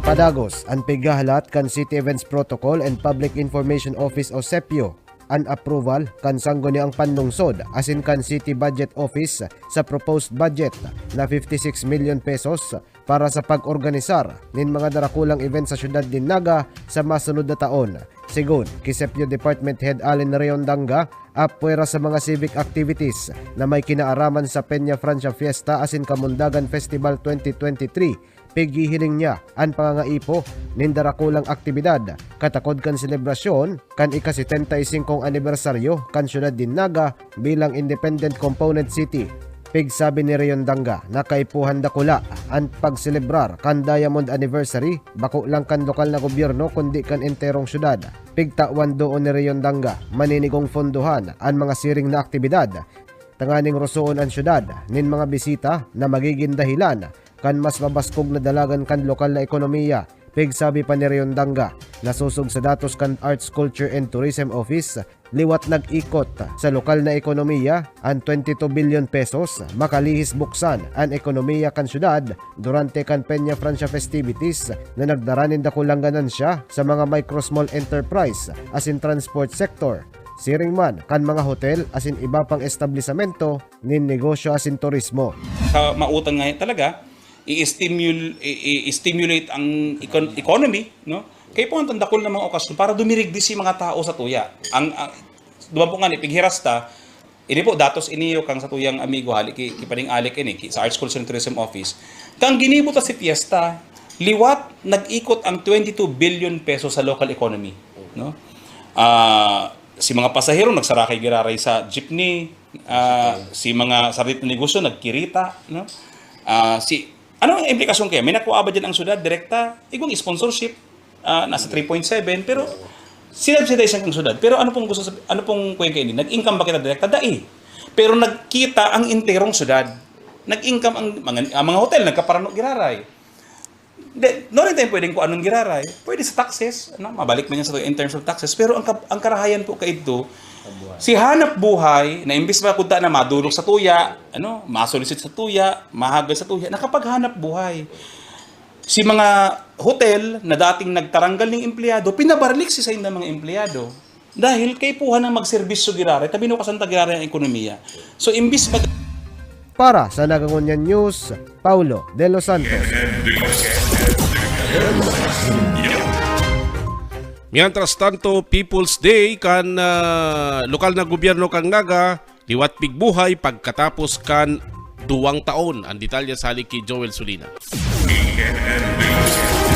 Padagos, an pighahalat kan City Events Protocol and Public Information Office o CEPIO, an approval kan Sangguniang Panlungsod asin kan City Budget Office sa proposed budget na fifty-six million pesos para sa pag-organisar nin mga darakulang event sa siyudad nin Naga sa masunod na taon. Sigon ki CEPIO Department Head Allen Reondanga, apwera sa mga civic activities na may kinaaraman sa Peña Francia Fiesta asin Kamundagan Festival twenty twenty-three, pighihiling niya an pangangaipo nin darakulang aktibidad katakod kan selebrasyon kan ika-setenta y singkong anibersaryo kan siyudad nin Naga bilang independent component city. Pigsabi ni Reondanga na kaipuhan dakula an pagselebrar kan Diamond Anniversary, bako lang kan lokal na gobyerno kundi kan enterong syudad. Pigtawan doon ni Reondanga, maninigong pondohan an mga siring na aktibidad tanganing rosoon an syudad nin mga bisita na magigin dahilan kan mas mabaskog na dalagan kan lokal na ekonomiya. Pigsabi pa ni Reondanga, nasosog sa datos kan Arts, Culture and Tourism Office, liwat nag-ikot sa lokal na ekonomiya an twenty-two billion pesos, makalihis buksan an ekonomiya kan syudad durante kan Peña Francia festivities na nagdara nin dakulang ganansya sa mga micro small enterprise asin transport sector, siring man kan mga hotel asin iba pang establisamento nin negosyo asin turismo. Sa mautang nga talaga, i-stimul-, i-, i-, i-stimulate ang econ-, economy, no? Kaya po ang tandakol ng mga okasyon para dumirigdi si mga tao sa tuya. Ang, ang, duman po nga ni, pighiras ta, ini po, datos ini yo kang sa tuyang amigo, hali ki, ki Paring Alec ini, ki, sa Arts, Culture and Tourism Office. Kang ginibo ta si Fiesta, liwat nag-ikot ang twenty-two billion pesos sa local economy, no? Ah, si mga pasahero nagsarakay giraray sa jeepney, ah, si mga sarili na negosyo nagkirita, no? Ah, si Ano ang implikasyon kaya? May nakuha ba dyan ang syudad, direkta? Igwang sponsorship, ah, nasa three point seven, pero sinubsidize ang syudad. Pero ano pong gusto sabi-, ano pong kuwang kaini? Nag-income ba kita direkta? Dai. Pero nagkita ang enterong syudad. Nag-income ang mga, ang mga hotel, nagkaparano giraray. Di, no rin tayo pwedeng kung anong giraray. Pwede sa taxes, ano, mabalik man yan sa in terms of taxes. Pero ang, kap- ang karahayan po kaidto, si hanap buhay, na imbis ba kunta na madulog sa tuya, ano, masulisit sa tuya, mahagad sa tuya, nakapaghanap buhay. Si mga hotel na dating nagtaranggal ng empleyado, pinabarlik si sa mga empleyado. Dahil kaipuhan ng magserbisyo giraray, ta binukasan ta giraray ang ekonomiya. So, imbis mag- Para sa Nagangunyan News, Paulo De Los Santos. Mientras tanto, People's Day kan ah, lokal na gobyerno kan Naga, liwat pigbuhay pagkatapos kan duwang taon. Ang detalye sa hali ki Joel Sulina.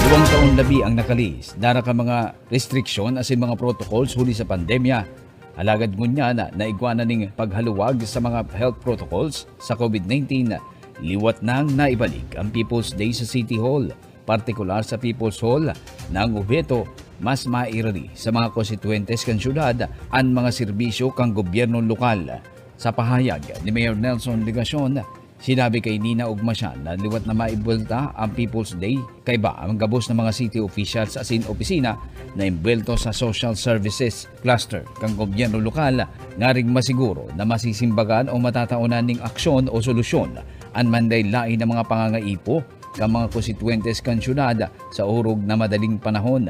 Duwang taon labi ang nakalihis, dara ka mga restriksyon asin mga protocols huli sa pandemya. Alagad ngunyan na naigwa na ning paghaluwag sa mga health protocols sa COVID nineteen, liwat nang naibalik ang People's Day sa City Hall, partikular sa People's Hall, na ang obheto mas mairali sa mga konstituyentes kan syudad an mga serbisyo kan gobyerno lokal. Sa pahayag ni Mayor Nelson Legacion, sinabi kaini na ugma siya na liwat na maibuelta ang People's Day kaiba ang gabos na mga city officials asin opisina na imbwelto sa social services cluster kan gobyerno lokal, ngaring masiguro na masisimbagan o matataonan ning aksyon o solusyon an manlaen-laen na mga pangangaipo kan mga konstituyentes kan syudad sa orog na madaling panahon.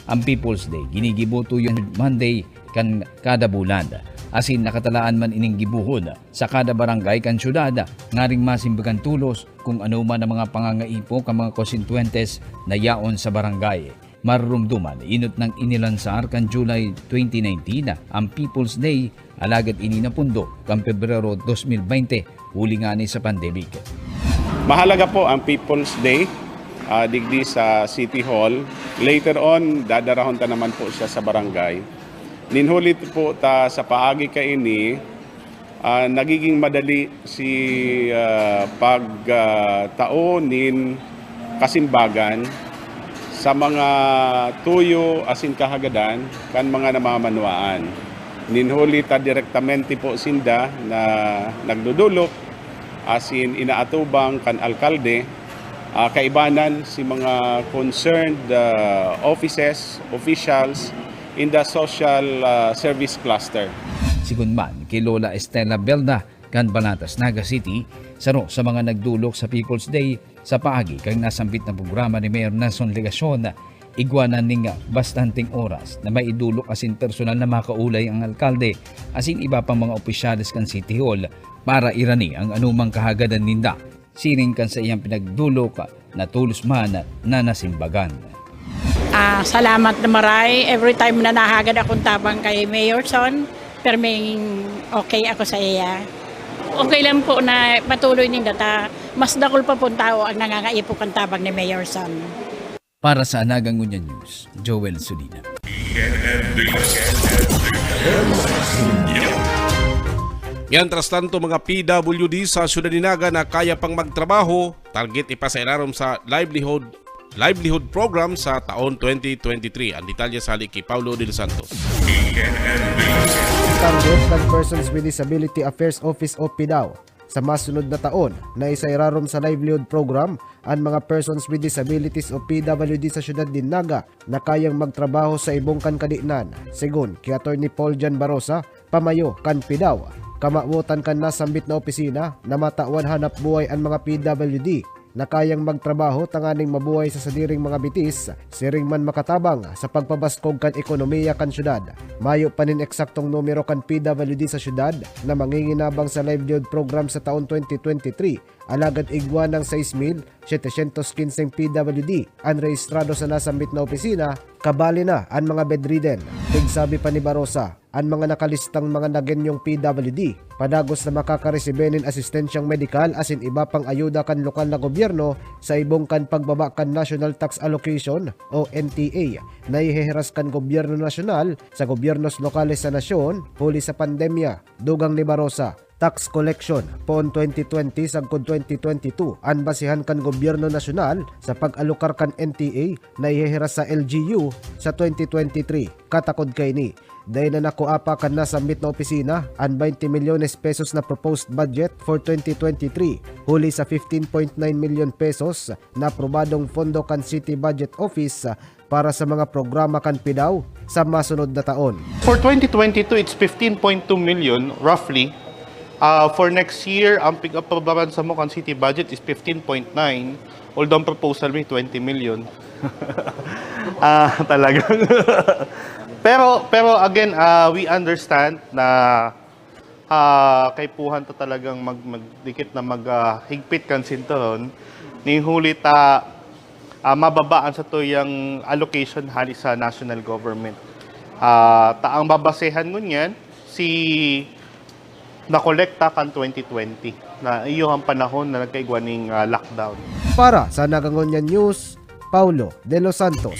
Ang People's Day ginigibo tuyon Monday kan kada bulan, asin nakatalaan man ining gibohon sa kada barangay kan syudad, ngaring masimbagan tolos kung ano man ang mga pangangaipo kan mga konstituyentes na yaon sa barangay. Marurumduman inot nang inilansar kan July twenty nineteen ang People's Day, alagad ini napundo kan Pebrero dos mil bente, huli ngani sa pandemic. Mahalaga po ang People's Day ah, digdi sa City Hall. Later on, dadarahon ta naman po siya sa barangay. Ninhulit po ta sa paagi kaini, ah, nagiging madali si ah, pagtao nin kasimbagan sa mga tuyo asin kahagadan kan mga namamanwaan. Ninhuli ta direktamente po sinda na nagdudulok asin inaatubang kan alkalde, ah, kaibanan si mga concerned ah, offices, officials in the social ah, service cluster. Sigon man ki Lola Estela Belda kan Banatas, Naga City, saro sa mga nagdulok sa People's Day sa paagi kan nasambit na programa ni Mayor Nelson Legacion, igwa na ning bastanteng oras na maidulok asin personal na makaulay ang alkalde asin iba pang mga opisyales kan City Hall para irani ang anumang kahagadan ninda, siring kan saiyang pinagdulok na tolos man na nasimbagan. Ah, salamat na maray. Every time na nahagad akong tabang kay Mayor Son, perming okay ako sa iya. Okay lang po na patuloy ninda ta mas dakul pa pong tao ang nangangaipo kan tabang ni Mayor Son. Para sa Anagang Ngunyan News, Joel Sulina. Mientras tanto, mga P W D sa Siyudad ni Naga na kaya pang magtrabaho, target ipasairarom sa livelihood livelihood program sa taon twenty twenty-three. Ang detalye sa hali ki Paulo Del Santos. Target ng Persons with Disability Affairs Office o PDAO sa masunod na taon na isairarom sa livelihood program an mga persons with disabilities o P W D sa siyudad nin Naga na kayang magtrabaho sa ibong kan kadinan, sigon ki Attorney Paul Jan Barosa, pamayo kan PDAO. Kamawotan kan nasambit na opisina na matawan hanap buhay an mga P W D na kayang magtrabaho tanganing mabuhay sa sadiring mga bitis, siring man makatabang sa pagpabaskog kan ekonomiya kan syudad. Mayo pa nin eksaktong numero kan P W D sa syudad na manginginabang sa livelihood program sa taon twenty twenty-three, alagad igwa nang sais mil setecientos kinseng P W D an rehistrado sa nasambit na opisina, kabali na an mga bedridden. Pigsabi pa ni Barosa, an mga nakalistang mga nagenyong P W D padagos na makakaresibe nin asistensyang medikal asin iba pang ayuda kan lokal na gobyerno sa ibong kan pagbaba kan National Tax Allocation o N T A na iheheras kan gobyerno nasyonal sa gobyernos lokales sa nasyon huli sa pandemya. Dugang ni Barosa, tax collection poon twenty twenty sagkod twenty twenty-two an basehan kan gobyerno nasyonal sa pag-alokar kan N T A na iheheras sa L G U sa twenty twenty-three. Katakod kaini, dai na nakua pa kan nasambit na opisina an twenty milyones pesos na proposed budget for twenty twenty-three, huli sa fifteen point nine milyon pesos na aprobadong pondo kan City Budget Office para sa mga programa kan PDAW sa masunod na taon. For twenty twenty-two, it's fifteen point two million, roughly. Ah, for next year, ang pig-aprobahan samo kan city budget is fifteen point nine, although ang proposal mi, twenty million. Ah, talagang. Pero, pero again, ah, we understand na, ah, kaipuhan ta talagang mag-, magdikit na mag, ah, higpit kan sinturon, ni huli ta, ah, mababa an satuyang allocation hali sa national government. Ah, ta ang babasehan ngunyan, si nakolekta kan twenty twenty, na iyo ang panahon na nagkaigwa ning, ah, lockdown. Para sa Nagangonyan News, Paulo de los Santos.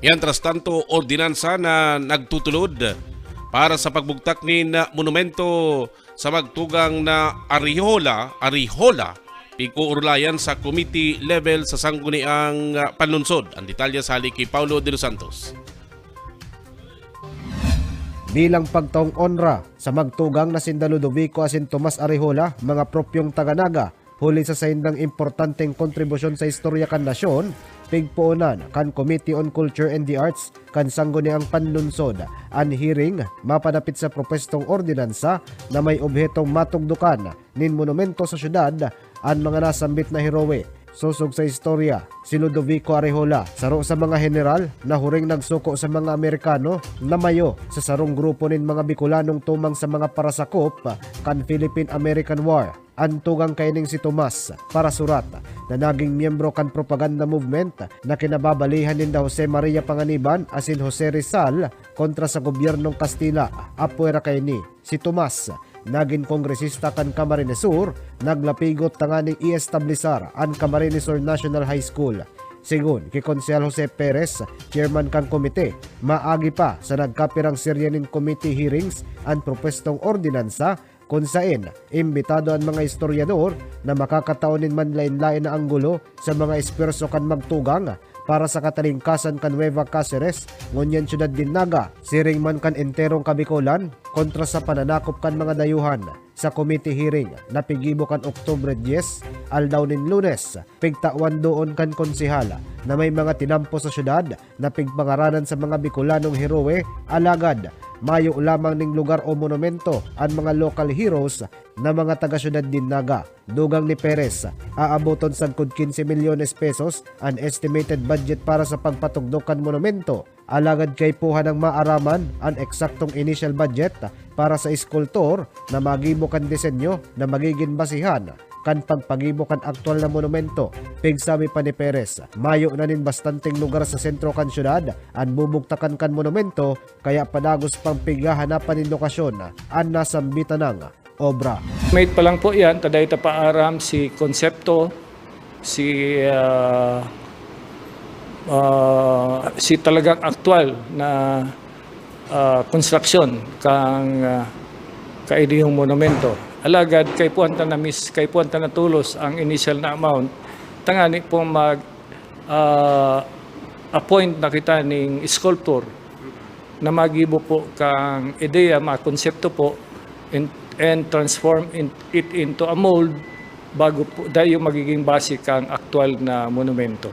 Mientras tanto, ordinansa na nagtutulod para sa pagbugtak nin monumento sa magtugang na Arihola, Arihola, pig-uurulayan sa committee level sa Sangguniang Panlunsod. Ang detalye sa hali ki Paulo de los Santos. Bilang pagtaong onra sa magtugang na sinda Ludovico asin Tomas Arihola, mga propyong taga-Naga, huli sa saindang importanteng kontribusyon sa istorya kan nasyon, pigpoonan kan Committee on Culture and the Arts kan Sangguniang Panlunsod an hearing mapadapit sa propwestong ordinansa na may obhetong matugdokan nin monumento sa syudad an mga nasambit na heroe. Sosog sa istorya, si Ludovico Arejola, saro sa mga heneral na huring nagsuko sa mga Amerikano na mayo sa sarong grupo nin mga Bicolanong tumang sa mga parasakop kan Philippine-American War. An tugang kaining si Tomas, parasurat, na naging miyembro kan propaganda movement na kinababalihan ninda Jose Maria Panganiban asin Jose Rizal kontra sa gobyernong Kastila. Apwera kaini, si Tomas, nagin kongresista kan Camarines Sur, naglapigot tanganing i-establisar an Camarines Sur National High School. Sigon ki Konsehal Jose Perez, chairman kan komite, maagi pa sa nagkapirang serye nin committee hearings an propwestong ordinansa, kun saen imbitado an mga istoryador na makakatao nin manlaen-laen na anggulo sa mga espuwerso kan magtugang para sa katalingkasan kan Nueva Caceres, ngunyan syudad nin Naga, siring man kan enterong Kabicolan, kontra sa pananakop kan mga dayuhan. Sa committee hearing na piggibo kan Oktubre dyes, aldaw nin Lunes, pigtawan doon kan konsehal na may mga tinampo sa syudad na pigpangaranan sa mga Bicolanong heroe, alagad mayo lamang nin lugar o monumento an mga local heroes na mga taga-syudad nin Naga. Dugang ni Perez, aaboton sagkod quince milyones pesos an estimated budget para sa pagpatugdok kan monumento. Alagad kaipuhan nang maaraman an eksaktong initial budget para sa eskultor na magibo kan disenyo na magigin basehan kan pagpagibo kan aktual na monumento. Pigsabi pa ni Perez, mayo na nin bastanteng lugar sa sentro kan syudad an bubugtakan kan monumento, kaya padagos pang pighahanapan nin lokasyon an nasambitan nang obra. Made pa lang po yan, ta dai ta pa aram si konsepto, si, ah, ah, si talagang aktual na, ah, konstruksyon kang, ah, kaidihong monumento. Alagad kaipuhan ta na mis-, kaipuhan ta na tolos ang initial na amount, tangani po mag, ah, appoint na kita ning sculptor na magibo po kang ideya, mga konsepto po, and, and transform in, it into a mold bago po dayo magiging base kang aktual na monumento.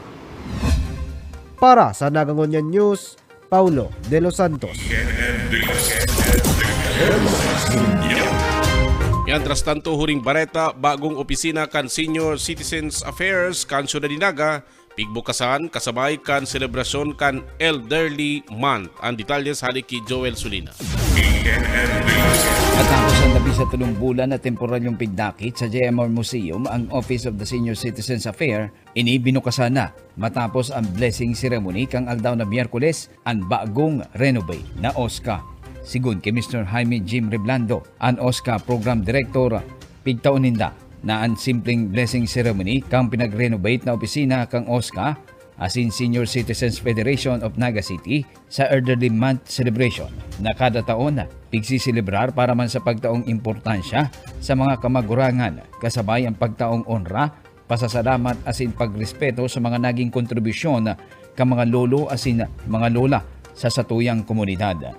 Para sa Nagangonyan News, Paulo de los Santos. Mientras tanto, huring bareta, bagong opisina kan Senior Citizens Affairs kan Syudad nin Naga, pigbukasan kasabay kan selebrasyon kan Elderly Month. Ang detalye sa hali ki Joel Sulina. Matapos ang labis sa tulong bulan na temporalyong pigdakit sa J M R Museum, ang Office of the Senior Citizens Affair, ini binukasan na matapos ang blessing ceremony kan aldaw na Miyerkules an bagong renovate na OSCA. Sigon ki Mister Jaime Jim Reblando, an OSCA Program Director, pigtaon ninda na an simpleng blessing ceremony kan pinag-renovate na opisina kan OSCA asin Senior Citizens Federation of Naga City sa Elderly Month celebration na kada taon pigsiselebrar para man sa pagtaong importansya sa mga kamagurangan, kasabay ang pagtaong onra, pasasalamat asin pagrespeto sa mga naging kontribusyon kan mga lolo asin mga lola sa satuyang komunidad.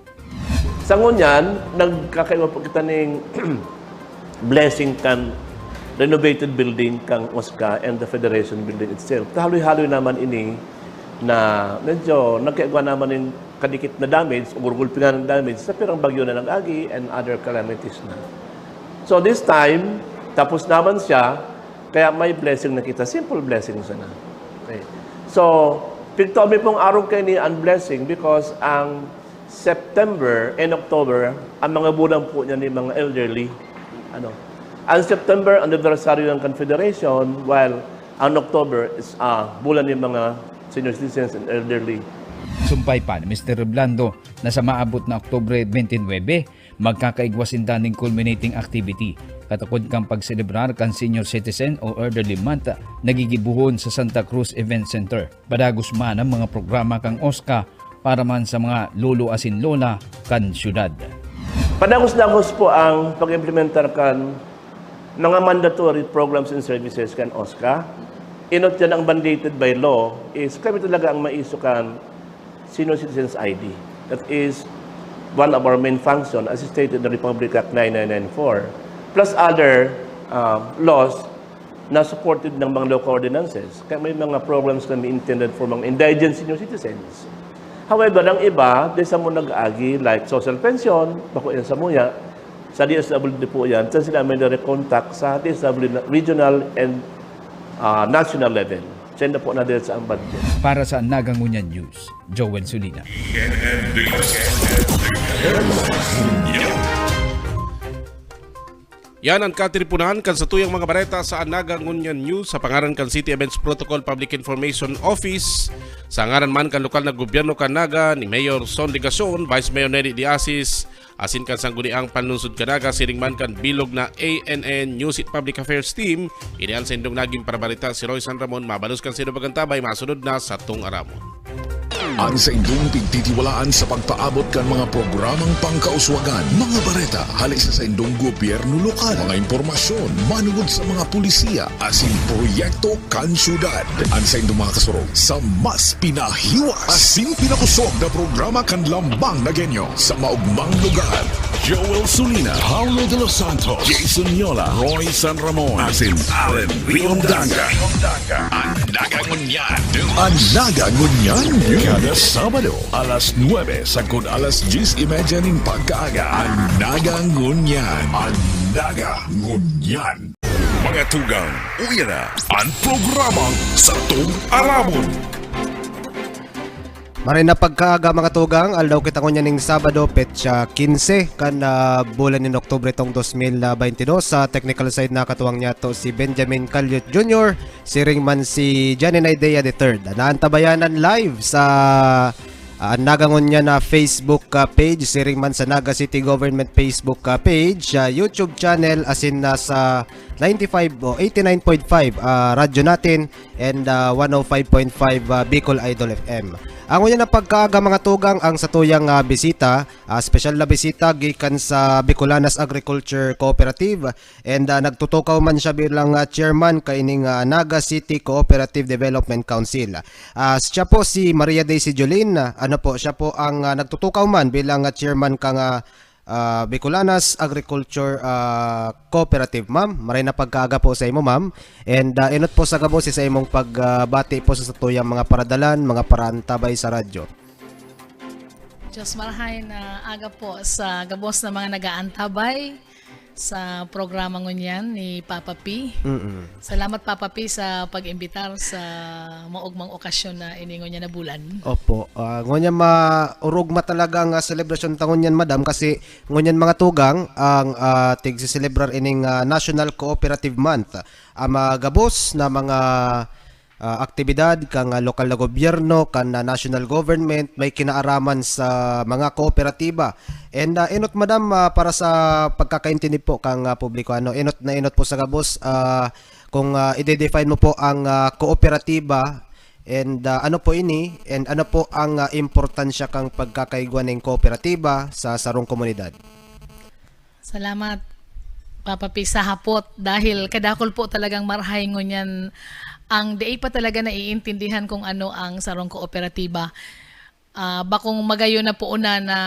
Sa ngunyan, nagkakaiba po kita ning blessing kan renovated building kan OSCA and the Federation Building itself. Haloy-haloy naman ini na medyo nagkaigwa naman ning kadikit na damage o gurgulpingan ng damage sa pirang bagyo na nag-agi and other calamities na. So this time, tapos naman siya, kaya may blessing na kita. Simple blessing sana. Okay. So, pigtaon mi pong arog kaini an blessing because ang September and October, ang mga bulan po niya ni mga elderly. Ano, ang September, anibersaryo ng Confederation, while ang October is ah, bulan ni mga senior citizens and elderly. Sumpay pa ni Mister Reblando na sa maabot na Oktubre twenty-nine, magkakaigwa sinda ning culminating activity, katukod kan pagselebrar kan Senior Citizen o Elderly Month na gigibohon sa Santa Cruz Event Center. Padagos man ang mga programa kan OSCA para man sa mga lolo asin lola kan syudad. Padagos-dagos po ang pag-implementar kan mga mandatory programs and services kan OSCA. Inot yan ang mandated by law is kami talaga ang maiso kan Senior Citizens I D. That is one of our main function as stated in the Republic Act nine nine nine four, plus other uh, laws na supported ng mga local ordinances. Kaya may mga programs kami intended for mga indigent senior citizens. However, ang iba, di sa mo nag-agi, like social pension, bako yan sa muya, sa D S W D po yan, sa sila may nare-contact sa D S W D na regional and ah, national level. Send na po na din sa ang budget. Para sa Naga Ngunyan News, Joel Sulina. Yan an katiriponan kan satuyang mga bareta sa Naga Ngunyan News sa pangaran kan City Events Protocol Public Information Office, sa ngaran man kan lokal na gobyerno kan Naga, ni Mayor Son Legacion, Vice Mayor Neri Diasis, asin kan Sangguniang Panlunsod kan Naga, siring man kan bilog na A N N News It Public Affairs Team. Ini an saindong naging parabareta, si Roy San Ramon. Mabalos kan saindong pag-antabay, masunod na satong aramon. An saindong pigtitiwalaan sa pagpaabot kan mga programang pangkauswagan, mga bareta hali sa saindong gobyerno lokal, mga impormasyon manungod sa mga pulisiya asin proyekto kan syudad. An saindong mga kasurog sa mas pinahiwas asin pinakusog na programa kan Lambang na Genyo sa maogmang lugar. Joel Sulina, Paulo de los Santos, Jason Yola, Roy San Ramon, asin Allen Riondaga. An Naga Ngunyan. An Naga Ngunyan. Kada Sabado, alas nuebe sagkod alas dyes y media nin pagkaaga. An Naga Ngunyan. An Naga Ngunyan. Mga tugang, uya na an programang Satong Aramon. Maray na pagkaaga, mga tugang, aldaw kita ngunyan ning Sabado, petsa quince kan ah, bulan nin Oktubre tong dos mil baynte dos. Sa technical side, nakatuwang niyato si Benjamin Calyot Junior, siring man si Johnny Naidea the third. Naantabayanan live sa ah, Naga Ngunyan na Facebook ah, page, siring man sa Naga City Government Facebook ah, page, ah, YouTube channel, asin na sa ninety-five o eighty-nine point five ah, Radyo Natin and ah, one oh five point five ah, Bicol Idol F M. Ang ngunyan na pagkaaga, mga tugang, ang satuyang ah, bisita, ah, special na bisita gikan sa Bicolanas Agriculture Cooperative, and ah, nagtutukaw man siya bilang ah, chairman kaining ah, Naga City Cooperative Development Council. Ah, siya po si Maria Daisy Jolin. Ano po, siya po ang ah, nagtutukaw man bilang ah, chairman kang ah, ah, Bicolanas Agriculture ah, Cooperative. Ma'am, maray na pagkaaga po sa imo, ma'am. And ah, enot po sa gabos sa imong pagbati po sa satuyang mga paradalan, mga parantabay sa radyo. Diyos marahay na aga po sa gabos na mga nag-aantabay sa programa ngunyan ni Papa P. Mm-mm. Salamat, Papa P, sa pag-imbitar sa maugmang okasyon na ini ngunyan na bulan. Opo. Ah, ngunyan maurugma talaga ang ah, selebrasyon ta ngunyan, madam, kasi ngunyan, mga tugang, ang ah, tigsiselebrar ining ah, National Cooperative Month. Ang mga gabos na mga ah, aktibidad kan ah, lokal na gobyerno, kan ah, national government, may kinaaraman sa mga kooperatiba. And ah, enot, madam, ah, para sa pagkakaintindi po kang ah, publiko, ano, enot na enot po sa gabos, ah, kung ah, i-define mo po ang ah, kooperatiba, And, ah, ano po ini? And ano po ang, ah, importansya kan pagkakaigwa nin kooperatiba sa sarong komunidad? Salamat, Papa P, sa hapot, dahil kadakul po talagang marahay ngunyan ang dai pa talaga naiintindihan kung ano ang sarong kooperatiba. Ah, bakong magayon na po una na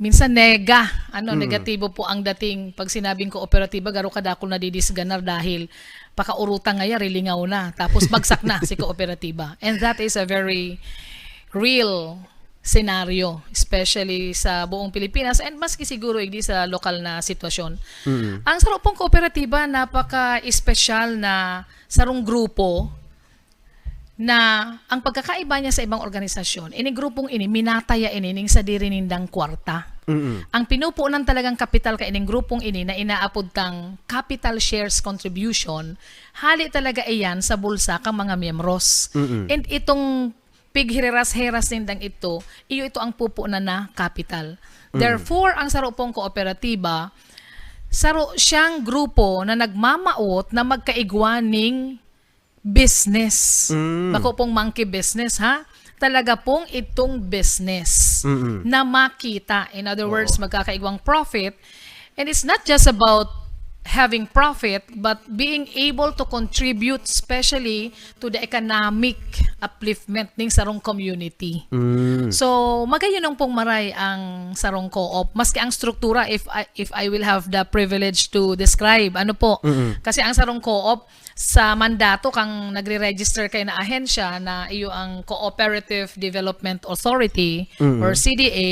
minsan nega, ano, Mm. negatibo po ang dating pag sinabing kooperatiba, garo kadakul nadidisganar dahil pakaurutan ngaya, rilingaw na, tapos bagsak na si kooperatiba. And that is a very real scenario, especially sa buong Pilipinas and maski siguro igdi sa lokal na sitwasyon. Mm. Ang saro pong kooperatiba, napaka-espesyal na sarong grupo na ang pagkakaiba niya sa ibang organisasyon, ini grupong ini, minataya ini ning sadiri nindang kwarta. Mm. Ang pinupunan talagang kapital kaining grupong ini na inaapod kang capital shares contribution, hali talaga iyan sa bulsa kang mga miyembros. Mm. And itong pighireras-heras nindang ito, iyo ito ang pupunan na kapital. Mm. Therefore, ang saro pong kooperatiba, saro siyang grupo na nagmamawot na magkaigwa ning business. Mm. Bako pong monkey business, ha? Talaga pong itong business Mm-mm. na makita. In other words, Oo. magkakaigwang profit. And it's not just about having profit, but being able to contribute specially to the economic upliftment ning sarong community. Mm. So, magayon pong maray ang sarong co-op. Maski ang struktura, if I, if I will have the privilege to describe, ano po? Mm-mm. Kasi ang sarong co-op, sa mandato kang nagre-register kayo na ahensya na iyo ang Cooperative Development Authority Mm. or C D A,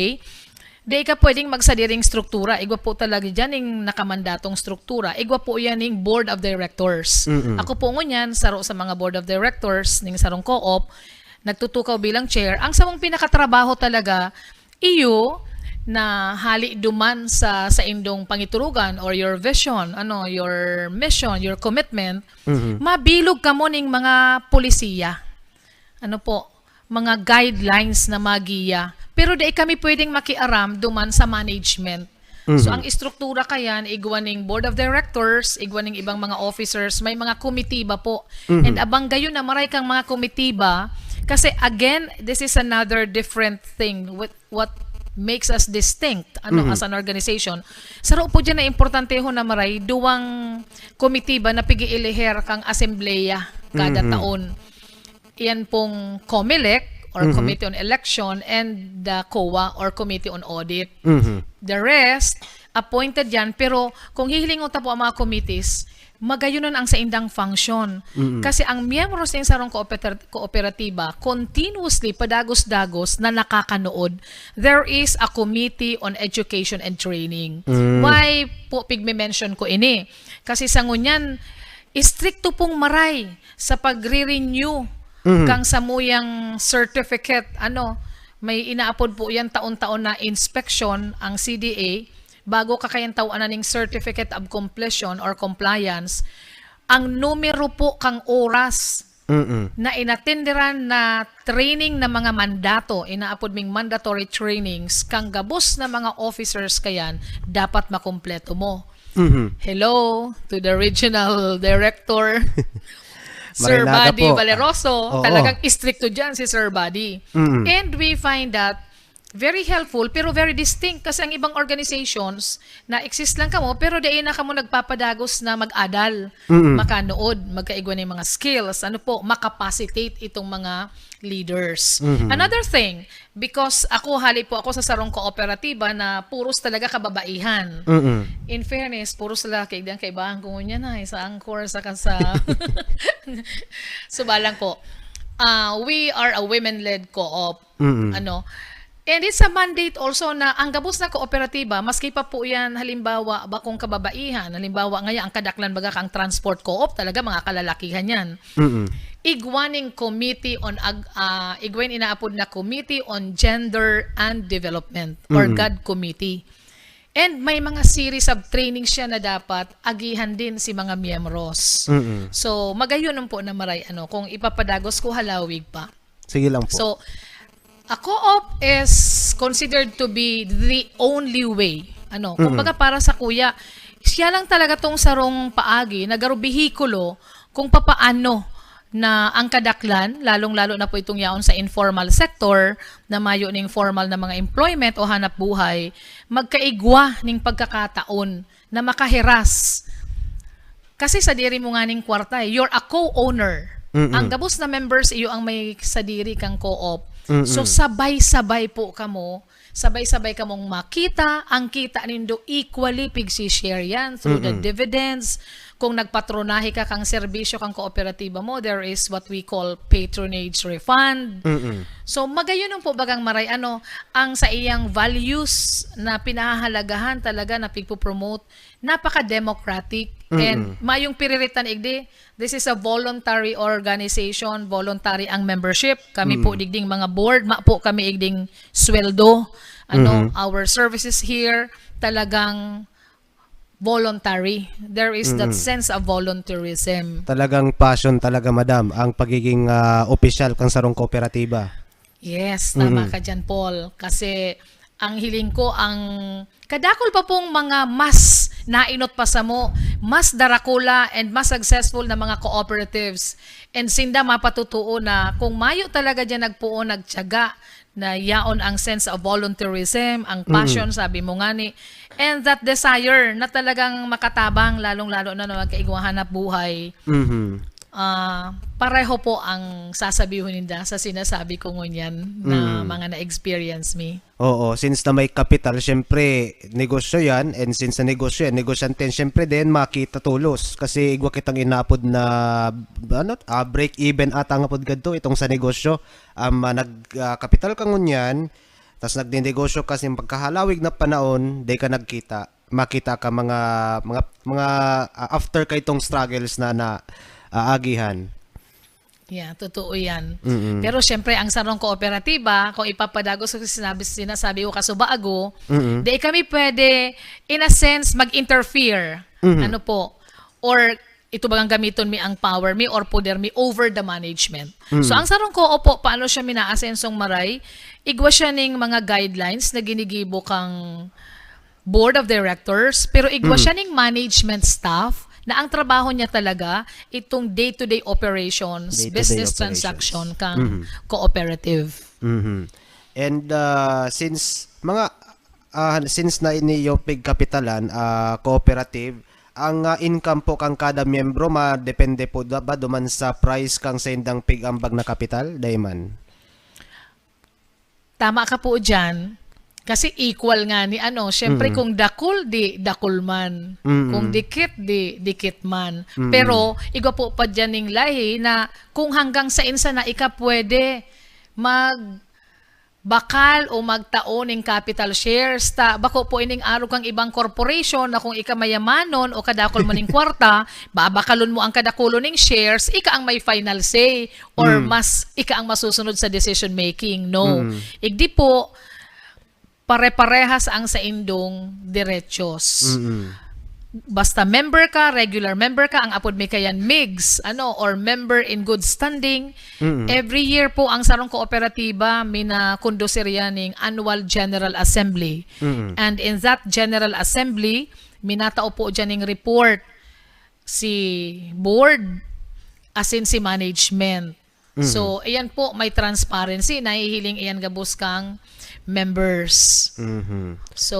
di ka pwedeng magsadiring struktura. Igwa po talaga dyan yung nakamandatong struktura. Igwa po yan yung Board of Directors. Mm-mm. Ako po ngunyan, saro sa mga Board of Directors ning sarong co-op, nagtutukaw bilang chair. Ang samong pinakatrabaho talaga, iyo na hali duman sa saindong pangiturugan or your vision, ano, your mission, your commitment, Mhm. mabilog kamo ning mga polisiya. Ano po, mga guidelines na magiya. Pero dai kami pwedeng makiaram duman sa management. So, Mhm. ang istruktura kayan, igwa ning board of directors, igwa ning ibang mga officers, may mga komitiba po. Mhm. And abang gayon na maray kang mga komitiba, kasi again, this is another different thing with what makes us distinct, ano, Mhm. as an organization. Saro po dyan na importanteho na maray, duwang komitiba na pig-iiliher kang asembleya kada Mhm. taon. Iyan pong COMELEC or Mhm. Committee on Election and the COA or Committee on Audit. Mhm. The rest, appointed yan, pero kung hihilingon ta po ang mga committees, magayonon ang saindang function. Mm-mm. Kasi ang miyembros nin sarong koopeter-, kooperatiba, continuously, padagos-dagos na nakakanood, there is a Committee on Education and Training. Mm. Why po pigme-mention ko ini? Kasi sa ngunyan, istrikto pong maray sa pagre-renew Mhm. kang samuyang certificate, ano, may inaapod po yan taon-taon na inspection ang C D A, bago ka kayan tawanan ning Certificate of Completion or Compliance, ang numero po kang oras Mm-mm. na inatenderan na training na mga mandato, inaapod ming mandatory trainings, kang gabos na mga officers kayan, dapat makumpleto mo. Mhm. Hello to the regional director, Sir Marinaga Buddy po. Valeroso. Oo. Talagang istrikto dyan si Sir Buddy. Mm. And we find that very helpful, pero very distinct kasi ang ibang organizations na exist lang kamo, pero dai na kamo nagpapadagos na mag-adal, Mm. makanood, magkaigwa ng mga skills, ano po, makapacitate itong mga leaders. Mhm. Another thing, because ako, hali po ako sa sarong kooperatiba na puros talaga kababaihan. Mm. In fairness, puros lalaki, ang kaibahan ko ngunyan na, sa Angkor, saka sa Subalang po, ah, we are a women-led co-op. Mm. Ano? And it's a mandate also na ang gabos na kooperatiba, maski pa po yan, halimbawa, bakong kababaihan, halimbawa, ngaya ang kadaklan baga kang transport co-op, talaga mga kalalakihan yan. Mm. Igwa ning committee on ag-, ah, igwa yung inaapod na Committee on Gender and Development or Mm. GAD Committee. And may mga series of training siya na dapat agihan din si mga miyembros. Mm. So, magayon po na maray, ano, kung ipapadagos ko halawig pa. Sige lang po. So, a co-op is considered to be the only way. Ano, Mm. kumbaga para sa kuya, siya lang talaga tong sarong paagi na garo behikulo kung papaano na ang kadaklan, lalong-lalo na po itong yaon sa informal sector, na mayo ning formal na mga employment o hanap buhay, magkaigwa ning pagkakataon na makahiras. Kasi sadiri mo nga ning kwarta eh. You're a co-owner. Mm-mm. Ang gabos na members, iyo ang may sadiri kang co-op. Mm-mm. So, sabay-sabay po kamo, sabay-sabay kamong makita, ang kita nindo equally, pigsi-share yan through the Mm-mm. dividends. Kung nagpatronahe ka kang serbisyo kang kooperatiba mo, there is what we call patronage refund. Mm-mm. So, magayon po bagang maray, ano, ang sa iyang values na pinahahalagahan talaga na pigpo-promote, napaka-democratic. Mm-mm. And mayong piriritan igdi, this is a voluntary organization, voluntary ang membership. Kami po Mm. digding mga board, ma po kami igding sweldo. Ano, Mhm. our services here, talagang voluntary. There is that Mm-mm. sense of volunteerism. Talagang passion talaga, madam, ang pagiging, ah, opisyal kang sarong kooperatiba. Yes, tama Mm-mm. ka dyan, Paul. Kasi ang hiling ko, ang kadakol pa pong mga mas nainot pa samo, mas darakula and mas successful na mga cooperatives. And sinda mapatutuo na kung mayo talaga dyan nagpuon, nagtiyaga, na yaon ang sense of volunteerism, ang Mm. passion, sabi mo nga ni, and that desire na talagang makatabang, lalong-lalo na, na magkaigwang hanap buhay. Mhm. Ah, pareho po ang sasabihon ninda sa sinasabi ko ngunyan na Mm. mga na-experience mi. Oo, since na may kapital, syempre, negosyo yan. And since na negosyo yan, negosyante yan, syempre din, makita tulos. Kasi igwa kitang inapod na, ano, ah, break even ata nga pod gadto, itong sa negosyo. Um, ah, nag, ah, kapital ka ngunyan, tas nagninegosyo ka sa pagkahalawig na panahon, di ka nagkita. Makita ka mga, mga, mga, ah, after ka itong struggles na, na aagihan. Yeah, totoo yan. Mm-mm. Pero syempre, ang sarong kooperatiba, kung ipapadagos ko sa sinabi, sinasabi ko kasubago, Mm-mm. di kami pwede, in a sense, mag-interfere. Mm-hmm. Ano po? Or ito bagang gamiton mi ang power mi or poder mi over the management. Mm. So, ang sarong co-op po, paano siya minaasensong maray? Igwa siya ning mga guidelines na ginigibo kang board of directors, pero igwa Mm. siya ning management staff na ang trabaho niya talaga itong day-to-day operations, Day-to-day business operations. transaction kang Mm. cooperative. Mhm. And, ah, since mga, ah, since na ini yung pigkapitalan, ah, cooperative, ang, ah, income po kang kada miyembro, madepende po da-, ba duman sa price kang saindang pig-ambag na kapital, Dayman? Tama ka po dyan. Kasi equal nga ni ano, syempre Mm. kung dakul, di dakul man. Mm. Kung dikit, di dikit man. Mm. Pero igwa po pa dyan ning lahi na kung hanggang sa insa na ika pwede magbakal o magtao ning capital shares, ta bako po ining arog kang ibang corporation na kung ika mayamanon o kadakol mo ning kwarta, babakalon mo ang kadakulon ning shares, ika ang may final say or Mm. mas ika ang masusunod sa decision making. No. Mm. Igdi po, pare-parehas ang saindong derechos. Mm-mm. Basta member ka, regular member ka, ang apod mi kayan migs, ano, or member in good standing. Mm-mm. Every year po, ang sarong kooperatiba, minakondusir yan ning annual general assembly. Mm-mm. And in that general assembly, minatao po dyan ning report si board, asin si management. Mm. So, ayan po, may transparency, nahihiling iyan gabos kang members. Mhm. So,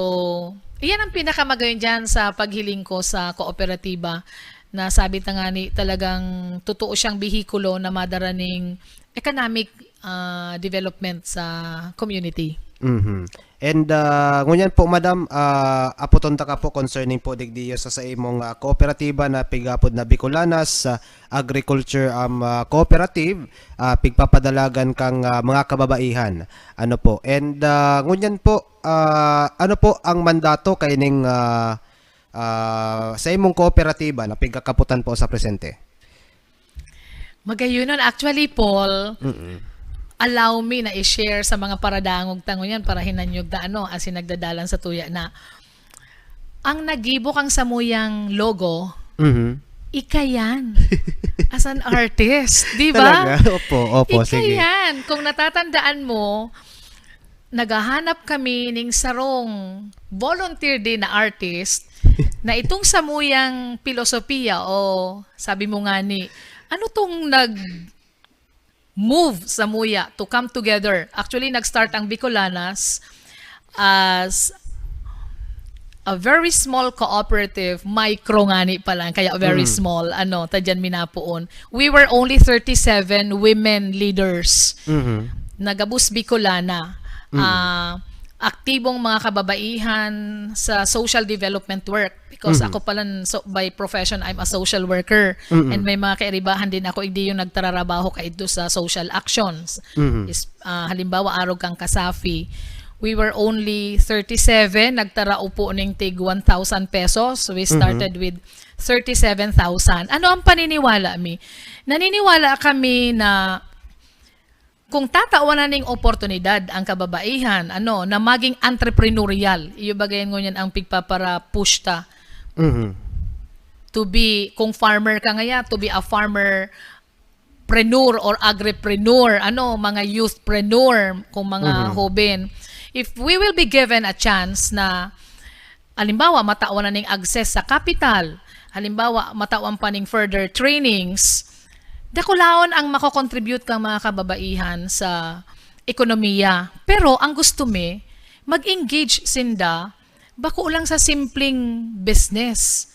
iyan ang pinakamagayon dyan sa paghiling ko sa kooperatiba, na sabi ta nga ni, talagang totoo siyang bihikulo na madara ning economic, ah, development sa community. Mhm. And, ah, ngunyan po, madam, ah, apoton ta ka po concerning po digdiyo sa, sa imong, ah, kooperatiba na pig-apod na Bicolanas, ah, Agriculture, um, ah, Cooperative, ah, pigpapadalagan kang, ah, mga kababaihan. Ano po? And, ah, ngunyan po, ah, ano po ang mandato kaining, ah, ah, sa imong kooperatiba na pigkakapotan po sa presente? Magayunon. Actually, Paul, Mm-mm. allow me na i-share sa mga paradangog ta ngunyan para hinanyog ta, ano, asin nagdadalan sa tuya na ang nagibo kang samuyang logo, Mhm. ika yan. As an artist, di ba? Talaga? Opo, opo, Ika sige. yan. Kung natatandaan mo, naghahanap kami ning sarong volunteer din na artist na itong samuyang pilosopiya o sabi mo nga ni, Ano 'tong nag-move samuya to come together? Actually, nag-start ang Bicolanas as a very small cooperative, micro ngani pa lang, kaya very Mm. small, ano, ta diyan mi napoon. We were only thirty-seven women leaders Mhm. na gabos Bicolana. Mm. Ah, aktibong mga kababaihan sa social development work. Because Mhm. ako pala, so, by profession, I'm a social worker. Mm-mm. And may mga kairibahan din ako, igdi yung nagtararabaho kaidto sa social actions. Mhm. Is, ah, halimbawa, arog kang kasafi. We were only thirty-seven, nagtara upo ning tig one thousand pesos. We Mhm. started with thirty-seven thousand. Ano ang paniniwala mi? Naniniwala kami na kung tatawan na ning oportunidad ang kababaihan, ano, na maging entrepreneurial, iyo bagay ngunyan ang pigpapara-push ta. Mhm. To be, kung farmer ka ngaya, to be a farmer preneur or agripreneur, ano, mga youthpreneur, kung mga Mhm. hoben. If we will be given a chance na, halimbawa, matawan na ning access sa kapital, halimbawa, matawan pa ning further trainings, dakulaon ang makokontribute kang mga kababaihan sa ekonomiya. Pero ang gusto mi, mag-engage sinda, bako lang sa simpleng business.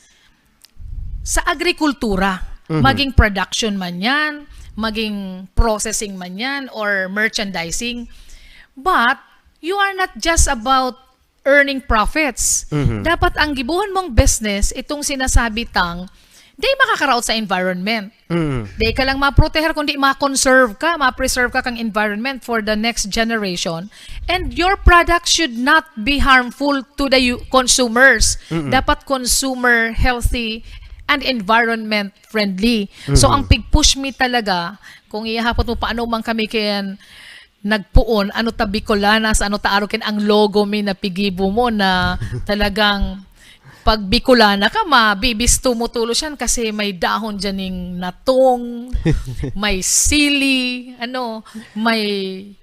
Sa agrikultura, Mhm. maging production man yan, maging processing man yan, or merchandising. But, you are not just about earning profits. Mhm. Dapat ang gibohon mong business, itong sinasabi tang, di makakaraot sa environment. Mhm. Di ka lang maproteher, kundi ma-conserve ka, ma-preserve ka kang environment for the next generation. And your product should not be harmful to the u-, consumers. Mhm. Dapat consumer healthy and environment friendly. So, Mhm. ang pig-push mi talaga, kung ihahapot mo, paano man kami kayan nagpoon, ano ta Bicolanas, ano ta arog kayan, ang logo mi na pigibo mo na talagang pag Bicolana ka, mabibisto mo tulos yan kasi may dahon diyan ning natong, may sili, ano, may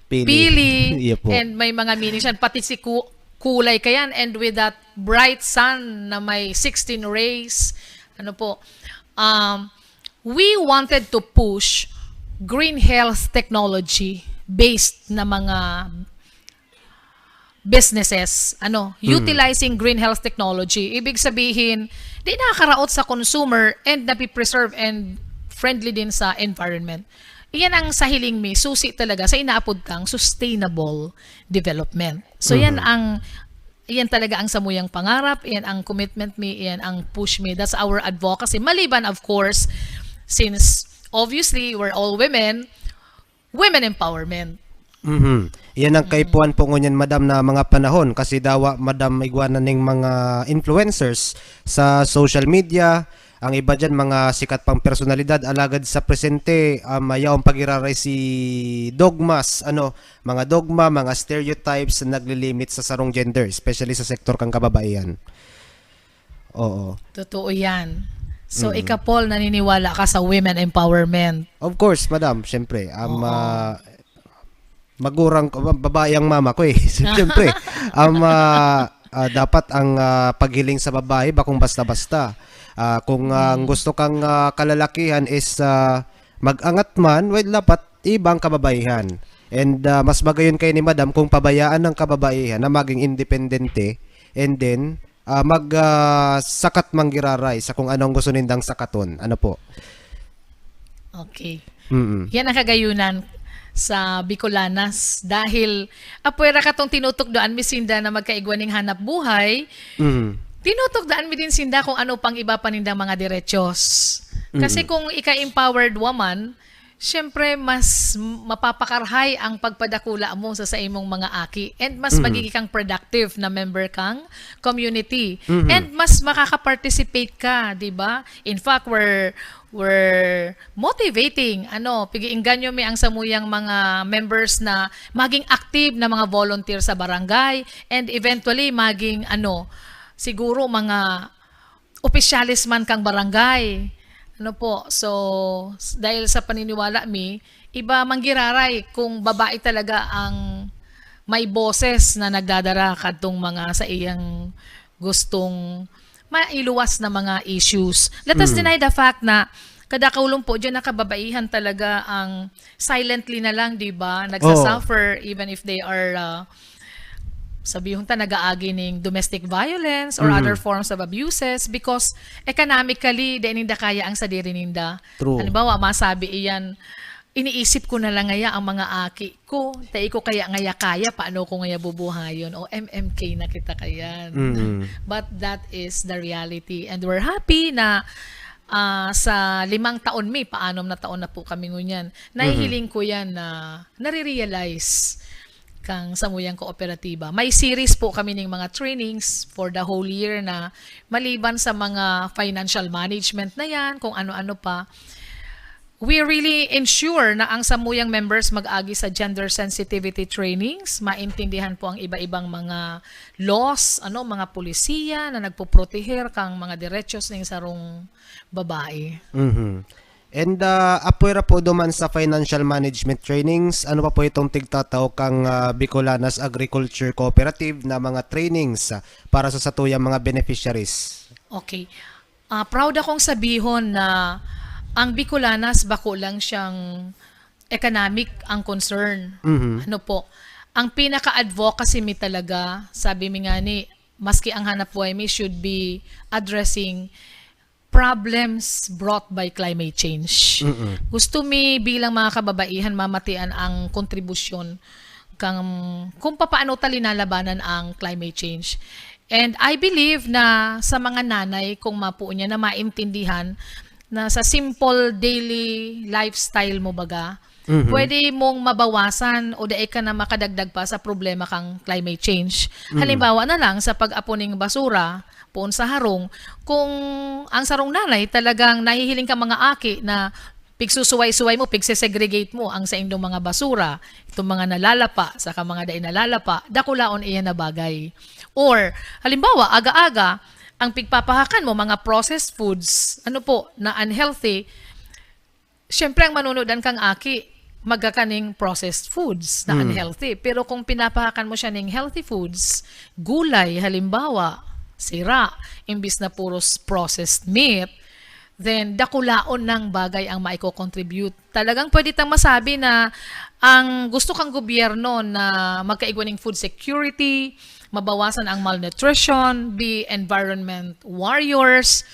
Pili. pili, Iya po. and may mga meanings yan. Pati si ku-, kulay kayan, and with that bright sun na may sixteen rays, ano po, um, we wanted to push green health technology based na mga businesses, ano, Mm. utilizing green health technology. Ibig sabihin, di nakakaraot sa consumer and napipreserve and friendly din sa environment. Iyan ang sa hiling mi, susi talaga sa inaapod kang sustainable development. So, yan Mhm. ang, yan talaga ang samuyang pangarap, yan ang commitment mi, yan ang push mi. That's our advocacy. Maliban, of course, since obviously we're all women, women empowerment. Mhm. Yan ang Mm. kaipuhan po ngunyan, madam, na mga panahon. Kasi dawa, madam, igwa na ning mga influencers sa social media. Ang iba dyan, mga sikat pang personalidad. Alagad sa presente, um, yaong pagiraray si dogmas, ano, mga dogma, mga stereotypes na naglilimit sa sarong gender, especially sa sektor kang kababaihan. Oo. Totoo yan. So, Mm. ika, Paul, naniniwala ka sa women empowerment? Of course, madam. Siyempre, um, Oo. ah, magurang ko, ba-, babae ang mama ko eh. Siyempre, um, ah, ah, dapat ang, ah, paghiling sa babae, bakong basta-basta. Ah, kung, ah, ang Mm. gusto kang, ah, kalalakihan is, ah, mag-angat man, well, dapat ibang kababaihan. And, ah, mas magayon kayo ni madam kung pabayaan ng kababaihan na maging independente and then, ah, mag, ah, sakat manggiraray sa kung anong gusto nindang sakaton. Ano po? Okay. Mm-mm. Yan ang kagayunan sa Bicolanas. Dahil apwera katong tinutukdoan mi sinda na magkaigwa ning hanap buhay, Mm. tinutukdoan mi din sinda kung ano pang iba pa nindang mga diretsos. Kasi Mm. kung ika-empowered woman, siyempre, mas mapapakarhay ang pagpadakula mo sa, sa imong mga aki. And mas Mm. magiging kang productive na member kang community. Mm-hmm. And mas makaka-participate ka, di ba? In fact, we're, we're motivating, ano, pig-iinganyo mi ang samuyang mga members na maging active na mga volunteer sa barangay and eventually maging, ano, siguro mga opisyales man kang barangay. Ano po, so, s-, dahil sa paniniwala mi, iba manggiraray kung babae talaga ang may boses na nagdadara kadtong mga sa iyang gustong mailuwas na mga issues. Let us Mm. deny the fact na Kadakul po diyan na kababaihan talaga ang silently na lang, di ba? Nagsasuffer even if they are, ah, sabihon ta, nag-aagi ning domestic violence or Mhm. other forms of abuses because economically, di ninda kaya ang sadiri ninda. True. Halimbawa, masabi iyan, iniisip ko na lang ngaya ang mga aki ko. Dai ko kaya ngaya kaya, paano ko ngaya bubuhayon? O M M K na kita kayan. Mm. But that is the reality. And we're happy na ah, sa limang taon mi, paanom na taon na po kami ngunyan. Nahihiling ko yan na nare-realize kang samuyang kooperatiba. May series po kami ning mga trainings for the whole year na maliban sa mga financial management na yan, kung ano-ano pa, we really ensure na ang samuyang members mag-agi sa gender sensitivity trainings, maintindihan po ang iba-ibang mga laws, ano, mga polisiya na nagpoproteher kang mga derechos ning sarong babae. Mhm. And ah, apwera po duman sa financial management trainings, ano pa po itong tigtatao kang ah, Bicolanas Agriculture Cooperative na mga trainings ah, para sa satuyang mga beneficiaries? Okay. Ah, proud akong sabihon na ang Bicolanas bako lang siyang economic ang concern. Mhm. Ano po, ang pinaka-advocacy mi talaga, sabi mi nga ni, maski ang hanap buhay mi should be addressing problems brought by climate change. Mm-mm. Gusto mi bilang mga kababaihan mamatian ang kontribusyon kang kung papaano ta linalabanan ang climate change. And I believe na sa mga nanay, kung mapuo niya na maintindihan na sa simple daily lifestyle mo baga, Mhm. pwede mong mabawasan o dai ka na makadagdag pa sa problema kang climate change. Mhm. Halimbawa na lang, sa pag-apo ning basura, poon sa harong, kung ang sarong nanay talagang nahihiling ka mga aki na pigsusuway-suway mo, pigsesegregate mo ang saindong mga basura, itong mga nalalapa, saka mga dai nalalapa, dakulaon iyan na bagay. Or, halimbawa, aga-aga, ang pigpapahakan mo, mga processed foods, ano po, na unhealthy, syempre, ang manunudan kang aki, magkakaning processed foods na Mm. unhealthy. Pero kung pinapahakan mo siya ning healthy foods, gulay, halimbawa, sira, imbis na puros processed meat, then dakulaon ng bagay ang maiko-contribute. Talagang pwede tang masabi na ang gusto kang gobyerno na magkaigwa ning food security, mabawasan ang malnutrition, be environment warriors,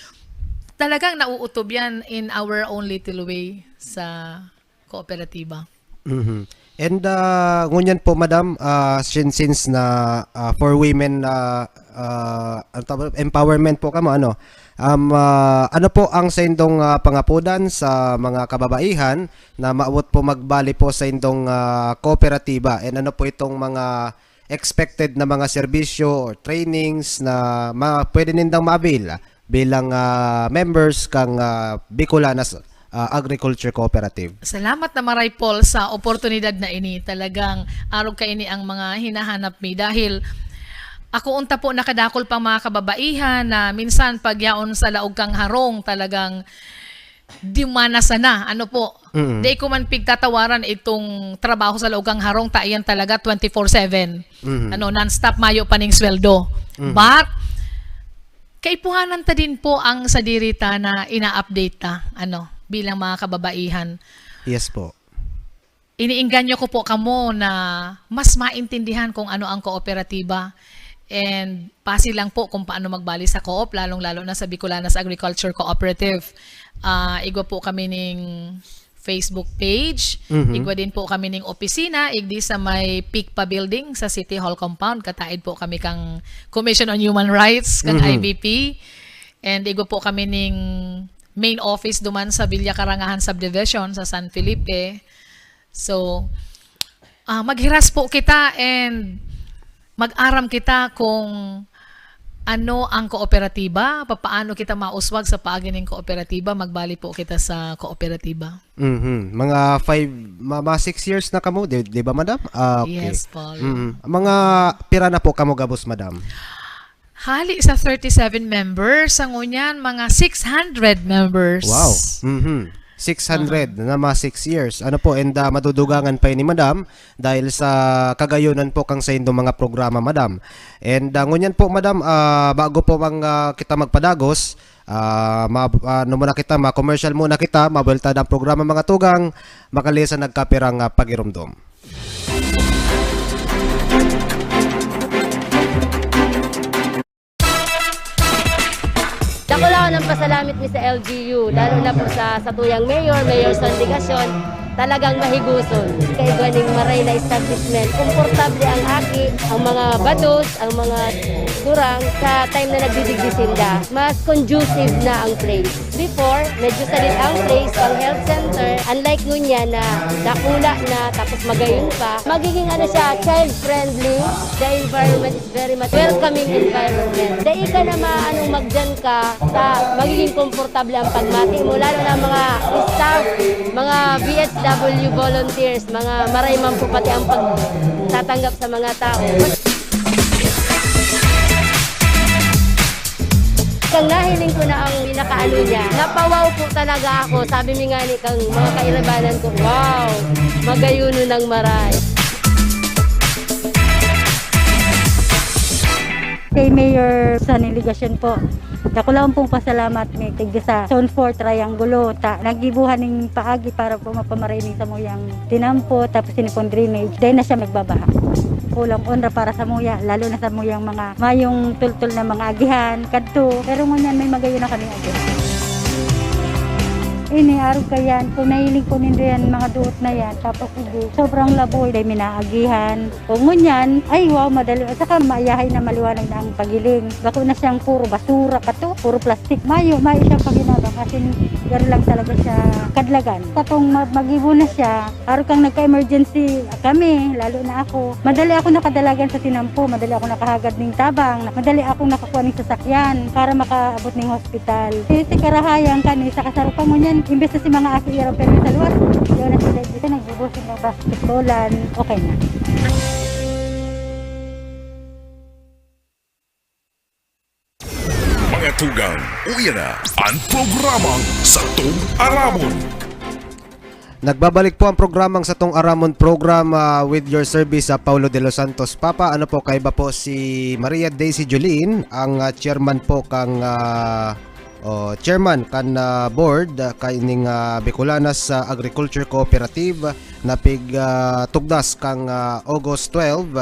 talagang nauutob yan in our own little way sa kooperatiba. Mhm. And ah, ngunyan po, madam, ah, since, since na ah, for women na ah, ano tawag, empowerment po kamo, ano? Um, ah, ano po ang saindong ah, pangapodan sa mga kababaihan na maawot po magbali po sa indong ah, kooperatiba? And ano po itong mga expected na mga serbisyo or trainings na ma pwede nindang ma-avail bilang ah, members kang ah, Bicolanas ah, Agriculture Cooperative? Salamat na maray, Paul, sa oportunidad na ini. Talagang arog kaini ang mga hinahanap mi dahil ako unta po nakadakul pang mga kababaihan na minsan pag yaon sa laog kang harong, talagang dimana sana. Ano po? Mm. Di ko man pigtatawaran itong trabaho sa laog kang harong, ta iyan talaga twenty-four seven. Mhm. Ano, non-stop, mayo pa ning sweldo. Mhm. But, kaipuhanan ta din po ang sadiri ta na ina-update ta, ano, bilang mga kababaihan. Yes po. Iniengganyo ko po kamo na mas maintindihan kung ano ang kooperatiba. And pasi lang po kung paano magbali sa co-op, lalong-lalo na sa Bicolanas Agriculture Cooperative. Ah, igwa po kami ning Facebook page. Mhm. Igwa din po kami ning opisina, igdi sa may PICPA building sa City Hall compound. Kataid po kami kang Commission on Human Rights, kang Mhm. I B P. And igwa po kami ning main office duman sa Villa Karangahan Subdivision sa San Felipe. So, ah, maghiras po kita and mag-aram kita kung ano ang kooperatiba, papaano kita mauswag sa paagi ning kooperatiba, magbali po kita sa kooperatiba. Mhm. Mga five, ma- mga six years na kamo, di, di ba, madam? Ah, okay. Yes, Paul. Mhm. Mga pira na po kamo gabos, madam? Hali sa thirty-seven members, sa ngunyan, mga six hundred members. Wow. Mhm. Six hundred na mga six years. Ano po, and ah, madudugangan pa yun ni madam dahil sa kagayonan po kang sa indong mga programa, madam. And ah, ngunyan po, madam, ah, bago po ang ah, kita magpadagos, Ah, ma-, ano muna kita, ma-commercial muna kita, mabuelta na ang programa, mga tugang, makali sa nagkapirang, ah, pagirumdom. Dakulaon ang pasalamit mi sa L G U, lalo na po sa satuyang mayor, Mayor Son Legacion. Talagang mahiguson. Kaigwa ning maray na establishment, komportable ang aki, ang mga batos, ang mga gurang sa time na nagdidigdi sinda. Mas conducive na ang place. Before, medyo sadit ang place, pang health center. Unlike ngunyan na dakula na, tapos magayon pa, magiging ano siya, child-friendly. The environment is very much welcoming environment. Dai ka na maanong magdiyan ka, ta magiging komportable ang pagmati mo, lalo na mga staff, mga B H W volunteers, mga maray man po pati ang pagtatanggap sa mga tao. Kang nahiling ko na ang pinakaano niya, napawaw po talaga ako. Sabi mi nga ni kang mga kairabanan ko, "Wow, magayuno ng maray." Kay Mayor Sonny Legacion po, dakulaon pong pasalamat mi tigdi sa Zone four Triangulo, ta naggibohan ning paagi para po mapamaray ning samuyang tinampo, tapos ini pong drainage, dai na siya magbabaha. Kulang onra para samuya, lalo na samuyang mga mayong tultol na mga agihan, kadto. Pero ngunyan may magayon na kami agi. Ini, arog kayan, kung nahiling ko nindo yan, mga duot na yan, tapos uli, sobrang laboy, dai mi naagihan. O ngunyan, ay wow, madali, at saka mayahay na, maliwanag na ang pagiling. Bako na siyang puro basura kato, puro plastic. Mayo, mayo siyang paginabang, as in, garo lang talaga siya kadlagan. Katong ma-, magibo na siya, arog kang nagka-emergency kami, lalo na ako. Madali ako nakadalagan sa tinampo, madali ako nakahagad ning tabang, madali akong nakakuha ning sasakyan para makaabot ning hospital. Eh, si Karahayan kani, sa kasaro pa ngunyan, imbes na si mga aki ira pero sa luwas, yun na sila dito, nagbubusog, nagbasketballan, okay na. Mga tugang, uya na an programang Satong Aramon. Nagbabalik po ang programang Satong Aramon program, ah, with your service, ah, Paulo de los Santos. Papa, ano po, kaiba po si Maria Daisy Jolin, ang, ah, chairman po kang, ah, o, chairman kan, ah, board, ah, kaining, ah, Bicolanas, ah, Agriculture Cooperative na pig, ah, tugdas kang, ah, August twelve,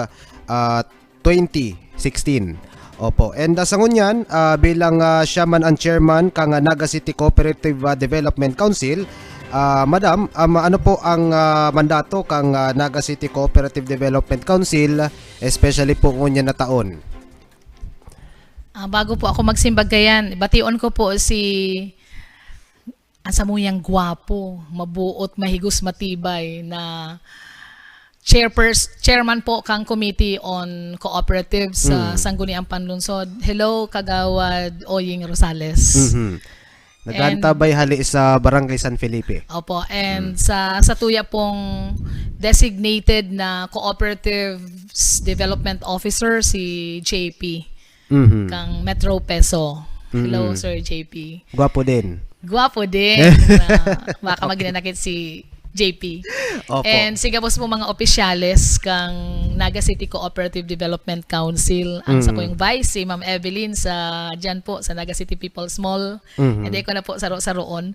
ah, twenty sixteen. Opo. And, ah, sa ngunyan, ah, bilang, ah, siya man ang chairman kang, ah, Naga City Cooperative, ah, Development Council, ah, Madam, um, ano po ang, ah, mandato kang, ah, Naga City Cooperative Development Council, especially po ngunyan na taon? Ah, bago po ako magsimbag kayan, bation ko po si ang samuyang gwapo, mabuot, mahigos, matibay na chairpers-, chairman po kang Committee on Cooperatives sa Mm. Sangguniang Panlungsod. Hello, Kagawad Oying Rosales. Mhm. Nag-aantabay And hali sa Barangay San Felipe. Opo, and Mm. sa, sa tuya pong designated na Cooperatives Development Officer, si J P. Mhm. Kang Metro Peso. Hello, Mm. Sir J P. Gwapo din. Gwapo din. Na, baka Okay. maginanakit si J P. Opo. And si gabos po mga opisyales kang Naga City Cooperative Development Council. Ang Mm. sakuyang vice, si Ma'am Evelyn sa, dyan po, sa Naga City People's Mall. Mhm. Hindi ko na po saro-saroon.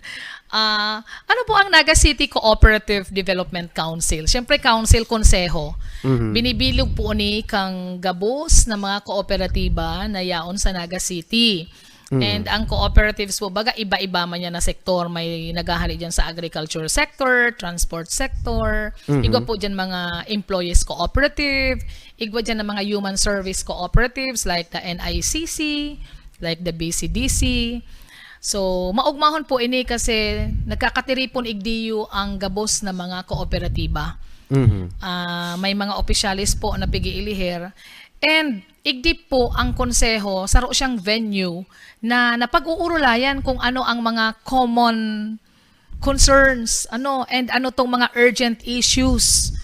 Ah, ano po ang Naga City Cooperative Development Council? Siyempre, council, konseho. Mhm. Binibilog po ni kang gabos na mga kooperatiba na yaon sa Naga City. Mm. And ang cooperatives po, baga iba-iba man yan na sektor. May naghahali dyan sa agriculture sector, transport sector, Mhm. igwa po dyan mga employees cooperative, igwa dyan na mga human service cooperatives like the N I C C, like the B C D C. So, maugmahon po ini kasi nagkakatiripon igdiyo ang gabos na mga kooperatiba. Mhm. Ah, may mga opisyales po na pig-iilihir. And igdi po ang konseho, saro siyang venue na napag-uurulayan kung ano ang mga common concerns, ano, and ano tong mga urgent issues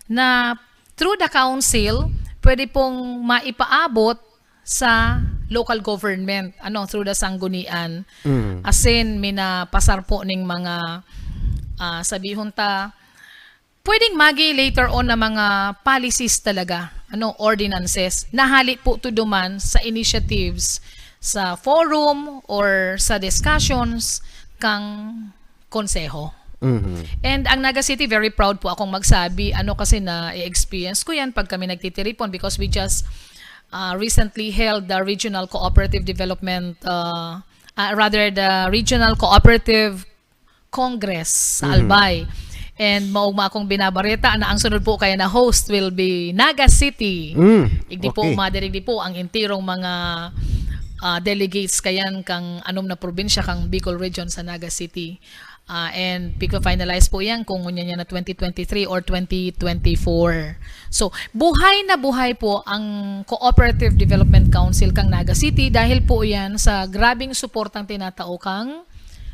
na through the council, pwede pong maipaabot sa local government, ano, through the sanggunian. Mm. Asin, minapasar po ning mga, ah, sabihon ta, pwedeng magi later on na mga policies talaga, ano, ordinances. Nahali po to duman sa initiatives sa forum or sa discussions kang konseho. Mhm. And ang Naga City, very proud po akong magsabi, ano kasi na i-experience ko yan pag kami nagtitiripon because we just uh, recently held the Regional Cooperative Development, uh, uh, rather the Regional Cooperative Congress sa Mhm. Albay. And maugma akong binabareta na ang sunod po kaya na host will be Naga City. Mm, Igdi po, okay. Madirig di po ang intirong mga ah, delegates kayan kang anom na probinsya kang Bicol Region sa Naga City. Ah, and pigpa-finalize po yan kung ngunyan yan na twenty twenty-three or twenty twenty-four. So, buhay na buhay po ang Cooperative Development Council kang Naga City dahil po yan sa grabing suportang tinatao kang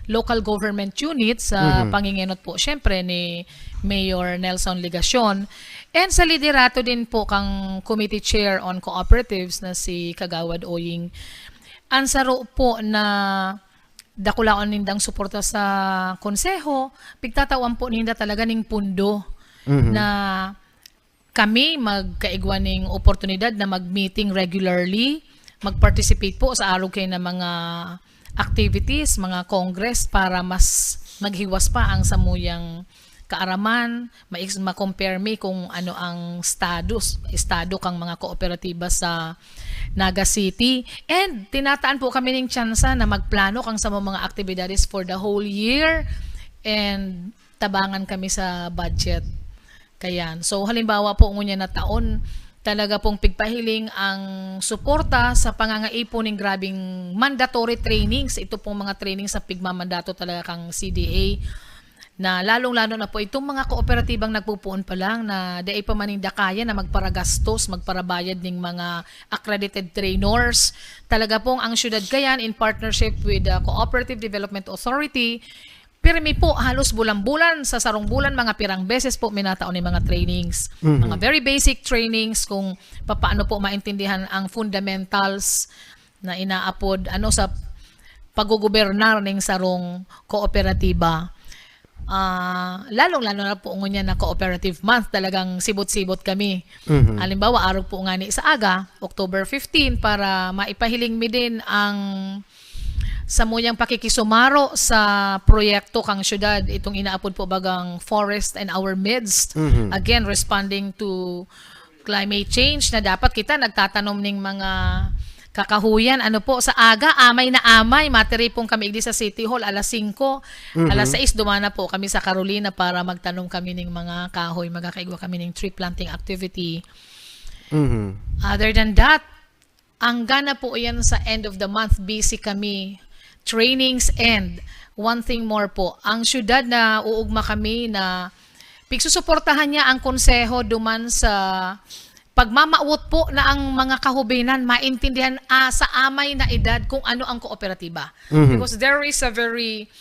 local government unit sa Mhm. pangingenot po, syempre, ni Mayor Nelson Legacion. And sa liderato din po kang Committee Chair on Cooperatives na si Kagawad Oying. Ang saro po na dakulaon nindang suporta sa konseho, pigtatawan po ninda talaga ning pundo Mhm. na kami magkaigwa ning oportunidad na mag-meeting regularly, mag-participate po sa arog kayo na mga activities, mga congress para mas maghiwas pa ang samuyang kaaraman, ma-, ma-compare mi kung ano ang status, estado kang mga kooperatiba sa Naga City. And tinataan po kami ning tsansa na magplano kang sa mga aktibidades for the whole year and tabangan kami sa budget. Kayan. So, halimbawa po, ngunyan na taon, talaga pong pigpahiling ang suporta sa pangangaipo ning grabing mandatory trainings. Ito pong mga trainings na pigmamandato talaga kang C D A na lalong-lalo na po itong mga kooperatibang nagpupuon pa lang na dai pa man ninda kaya na magparagastos, magparabayad ning mga accredited trainers. Talaga pong ang Syudad Kayan in partnership with the Cooperative Development Authority, pirmi po, halos bulan-bulan, sa sarong bulan, mga pirang beses po minatao ni mga trainings. Mhm. Mga very basic trainings kung papaano po maintindihan ang fundamentals na inaapod ano sa paggugobernar ning sarong kooperatiba. Ah, lalong-lalo na po ngunyan na Cooperative Month, talagang sibot-sibot kami. Mhm. Halimbawa, arog po ngani sa aga, October fifteen, para maipahiling mi din ang samuyang pakikisumaro sa proyekto kang syudad, itong inaapod po bagang Forest and Our Midst. Mhm. Again, responding to climate change na dapat kita nagtatanom ning mga kakahuyan. Ano po, sa aga, amay na amay, matiripon kami igdi sa City Hall alas singko. Mhm. Alas sais, duman na po kami sa Carolina para magtanom kami ning mga kahoy. Magkakaigwa kami ning tree planting activity. Mhm. Other than that, ang gana po yan sa end of the month, busy kami. Trainings and one thing more po, ang syudad na uugma kami na pigsusuportahan niya ang konseho duman sa pagmamawot po na ang mga kahubinan maintindihan ah, sa amay na edad kung ano ang kooperatiba. Mhm. Because there is a very,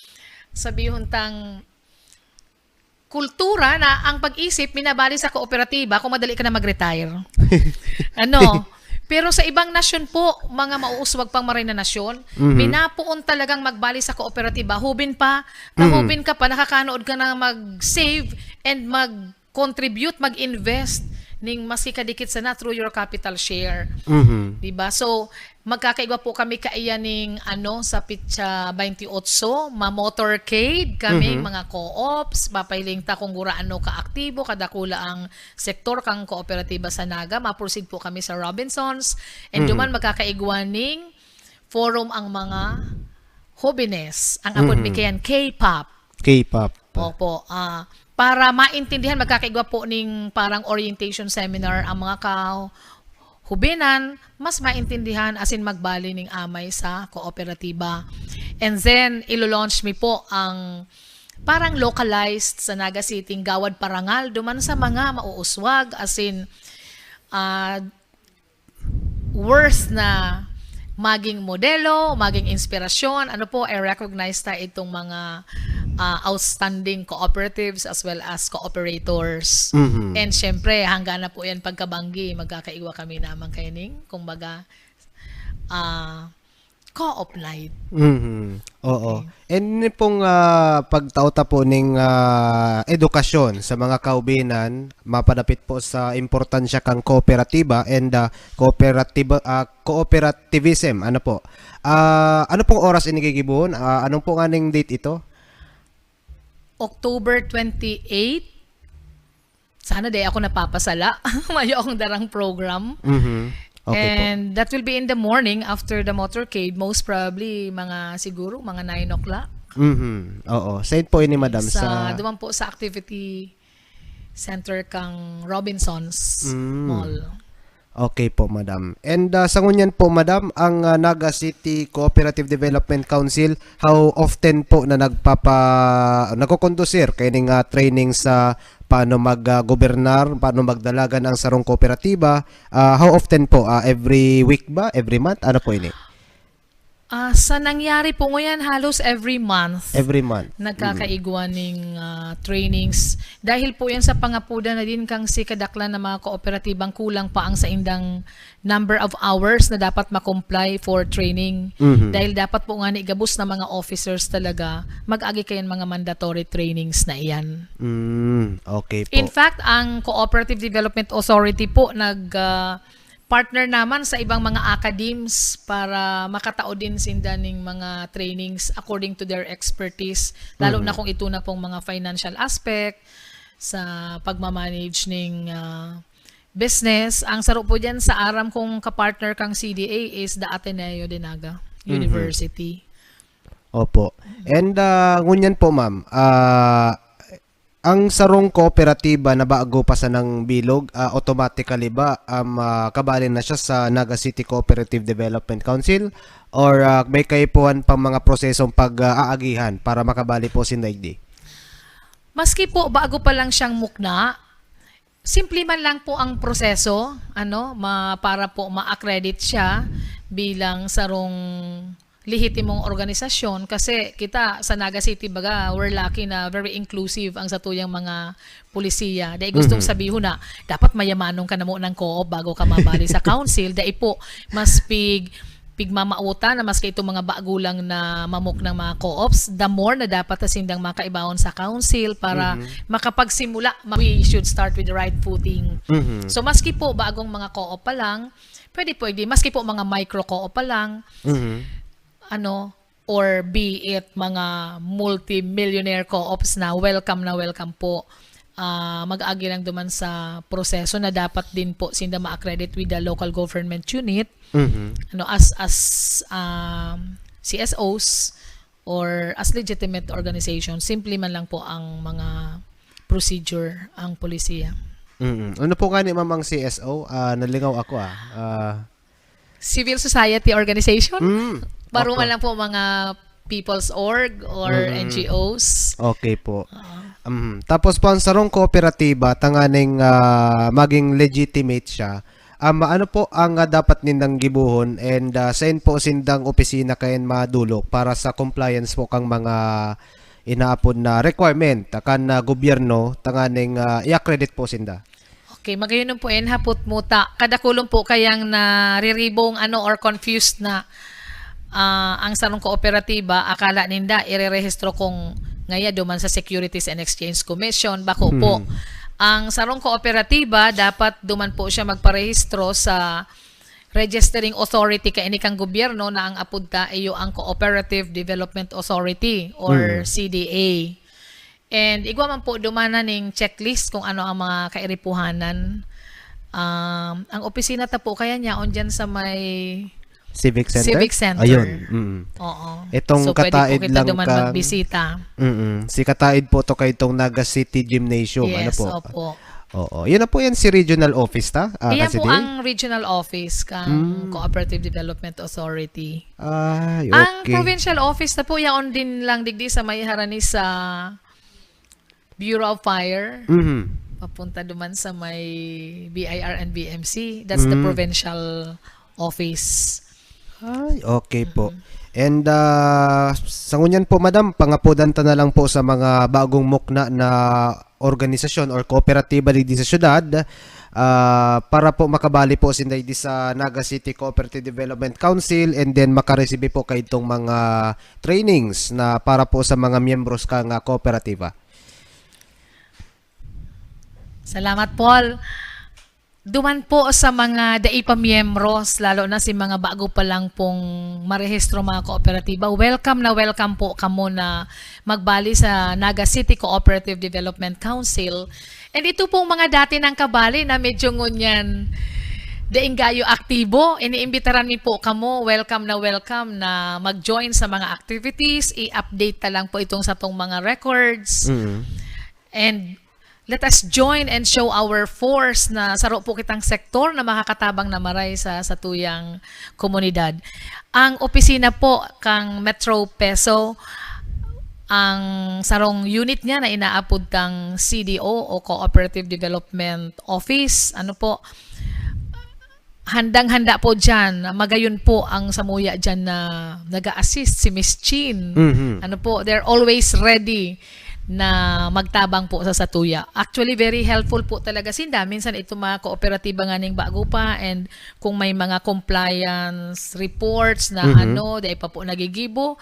sabihon tang, kultura na ang pag-isip minabali sa kooperatiba kung madali ka na mag-retire. Ano? Pero sa ibang nasyon po, mga mauuswag pang maray na nasyon, Mhm. minapoon talagang magbali sa kooperatiba. Hubin pa, Mhm. kahubin ka pa, nakakanood ka na mag-save and mag-contribute, mag-invest ning maski kadikit sana through your capital share. Mhm. Diba? So, magkakaigwa po kami kaiyan ning, ano, sa pitsa twenty-eight, ma-motorcade kami, Mhm. mga co-ops, mapahiling ta kung gurano kaaktibo, kadakula ang sektor kang kooperatiba sa Naga, ma-proceed po kami sa Robinsons, and Mhm. duman magkakaigwa ning forum ang mga jóvenes, ang apod mi Mhm. kayan K-pop. K-pop. Opo. Ah, para maintindihan, magkakaigwa po ning parang orientation seminar ang mga kahubinan, mas maintindihan asin magbali ning amay sa kooperatiba. And then, ilo-launch mi po ang parang localized sa Naga City, Gawad Parangal, duman sa mga mauuswag, asin ah, worth na maging modelo, maging inspirasyon. Ano po, i-recognize ta itong mga ah, outstanding cooperatives as well as cooperators. Mhm. And syempre, hanggang na po yan pagkabanggi, magkakaigwa kami naman kayo ning, kumbaga, ah, Co-op Night. Mhm. Oo. Okay. And ni pong, ah, pagtao ta po ning, ah, edukasyon sa mga kaubinan, mapadapit po sa importansya kang kooperatiba and, ah, kooperatiba-, ah, cooperativism. Ano po? Ah, ano pong oras ini gigibohon? Ah, anong po nganing date ito? October twenty-eight. Sana di ako napapasala. Mayo akong darang program. Mhm. Okay po. And that will be in the morning after the motorcade. Most probably, mga siguro, mga nine o'clock. Mhm. Oo. Saan po ini, madam? Sa, Sa duman po sa activity center kang Robinsons Mm. Mall. Okay po, madam. And, ah, sa ngunyan po, madam, ang, ah, Naga City Cooperative Development Council, how often po na nagpapa-, nagkokondusir kaining, ah, training sa paano mag, ah, gobernar, paano magdalagan ang sarong kooperatiba? Ah, how often po? Ah, every week ba? Every month? Ano po ini? Ah, sa nangyari po ngunyan, halos every month Every month. Mm. nagkakaigwa ning, ah, trainings. Dahil po yan sa pangapuda na din kang si kadaklan ng mga kooperatibang kulang pa ang saindang number of hours na dapat ma-comply for training. Mhm. Dahil dapat po nga ni gabos na mga officers talaga, mag-agi kayan mga mandatory trainings na iyan. Mm, okay po. In fact, ang Cooperative Development Authority po nag, ah, partner naman sa ibang mga academes para makatao din sinda ning mga trainings according to their expertise, lalo na Mhm. kung ito na pong mga financial aspect sa pagmamanage ning, ah, business. Ang saro po dyan sa aram kong kapartner kang C D A is the Ateneo de Naga Mhm. University. Opo. And, ah, ngunyan po, ma'am, ah, ang sarong kooperatiba na bago pa sanang bilog, ah, automatically ba, um, ah, kabali na siya sa Naga City Cooperative Development Council? Or, ah, may kaipuhan pang mga prosesong pag, ah, aagihan para makabali po si Naigdi? Maski po bago pa lang siyang mukna, simple man lang po ang proseso, ano, ma-, para po ma-accredit siya bilang sarong lehitimong organisasyon. Kasi kita sa Naga City, baga, we're lucky na very inclusive ang satuyang mga pulisiya. Dai gustong Mhm. sabihon na dapat mayamanon ka na muna ng co-op bago ka mabali sa council. Dai po, mas pig-, pigmamautan na maski itong mga bago lang na mamuknang mga co-ops, the more na dapat na sindang makaibaon sa council para Mhm. makapagsimula, ma-, we should start with the right footing. Mhm. So, maski po bagong mga co-op pa lang, pwede, pwede. Maski po mga micro co-op pa lang, Mhm. ano, or be it mga multi-millionaire co-ops na welcome na welcome po. Ah, mag-agi lang duman sa proseso na dapat din po sinda ma-accredit with the local government unit, Mhm. ano, as, as, um, C S Os or as legitimate organization. Simple man lang po ang mga procedure, ang polisiya. Mm. Ano po nga ni, ma'am, ang C S O? Ah, nalingaw ako, ah. Ah, Civil society organization? Mm, Baro opo. man lang po mga people's org or Mm. N G Os. Okay po. Oo. Mm. Tapos po, ang sarong kooperatiba, tanganing, ah, maging legitimate siya, um, ano po ang, ah, dapat nindang gibohon and, ah, saan po sindang opisina kayan madulok para sa compliance po kang mga inaapod na requirement kan, ah, gobyerno tanganing, ah, i-accredit po sinda? Okay, magayon po yan, hapot mo ta. Kadakulon po kayang nariribong, ano, or confused na, ah, ang sarong kooperatiba, akala ninda, irerehistro kong ngaya duman sa Securities and Exchange Commission. Bako po, Mhm. ang sarong kooperatiba, dapat duman po siya magparehistro sa registering authority kaini kang gobyerno na ang apod ta iyo ang Cooperative Development Authority or Mhm. C D A. And igwa man po duman na ning checklist kung ano ang mga kairipuhanan. Um, ang opisina ta po kaya niya, on dyan sa may Civic Center? Civic Center. Ayun, mm. Oo. Itong So, pwede po kataid kita lang duman kang magbisita. Mm. Si kataid po to kay itong Naga City Gymnasium, ano Yes, po? opo. Oo. Yun na po yan, si regional office ta, ah, Iyan po Kasiding? ang regional office kang Mm. Cooperative Development Authority. Ay, Ang okay. provincial office na po, yaon din lang digdi sa may harani sa Bureau of Fire. Mhm. Papunta duman sa may B I R and B M C. That's the Mm. provincial office. Ay, okay po. Mm. And, ah, sa ngunyan po, madam, pangapodan ta na lang po sa mga bagong mukna na organisasyon or kooperatiba digdi sa syudad. ah, para po makabali po sinda di sa Naga City Cooperative Development Council and then makaresibi po kaidtong mga trainings na para po sa mga miyembros kan, ah, kooperatiba. Salamat, Paul. Duman po sa mga dai pa miyembros, lalo na si mga bago pa lang pong marehistro mga kooperatiba, welcome na welcome po kamo na magbali sa Naga City Cooperative Development Council. And ito pong mga dati nang kabali na medyo ngunyan daing gayo aktibo, iniimbitaran mi po kamo, welcome na welcome na mag-join sa mga activities, i-update ta lang po itong satong mga records. Mm. And let us join and show our force na saro po kitang sektor na makakatabang na maray sa satuyang komunidad. Ang opisina po kang Metro Peso, ang sarong unit niya na inaapod tang C D O o Cooperative Development Office. Ano po? Handang-handa po dyan. Magayon po ang samuya dyan na nag-a-assist, si Miss Chin. Mhm. Ano po, they're always ready na magtabang po sa satuya. Actually, very helpful po talaga sinda. Minsan ito mga kooperatiba nga ning bago pa, and kung may mga compliance reports na Mhm. ano, dai pa po nagigibo,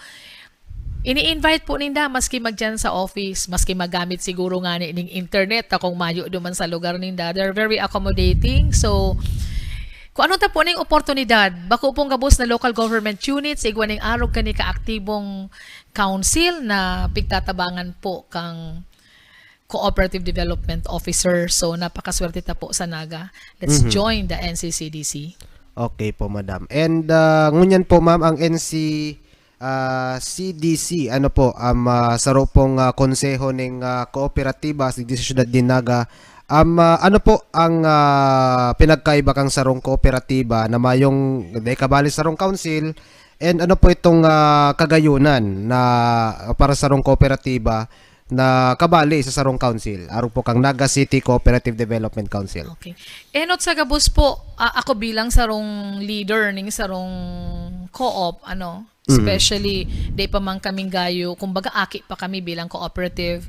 ini-invite po ninda maski magdiyan sa office, maski magamit siguro nga ni ning internet ta kung mayo duman sa lugar ninda. They're very accommodating. So, kung ano ta po ning oportunidad, bako pong gabos na local government units, igwa ning arog kani kaaktibong council na pigtatabangan po kang Cooperative Development Officer. So, napakaswerte ta po sa Naga. Let's Mhm. join the N C C D C. Okay po, madam. And ah, ngunyan po, ma'am, ang N C, ah, C D C, ano po, um, ah, saro pong ah, konseho ning ah, kooperatiba sa digdi sa siyudad nin Naga. Um, ah, ano po ang ah, pinagkaiba kang sarong kooperatiba na mayong dai kabali sarong council? And ano po itong ah, kagayunan na para sarong kooperatiba na kabali sa sarong council? Arog po kang Naga City Cooperative Development Council. Okay. Enot sa gabos po, ah, ako bilang sarong leader ning sarong co-op, ano, Mm. especially, di pa man kaming gayo, kumbaga, aki pa kami bilang cooperative.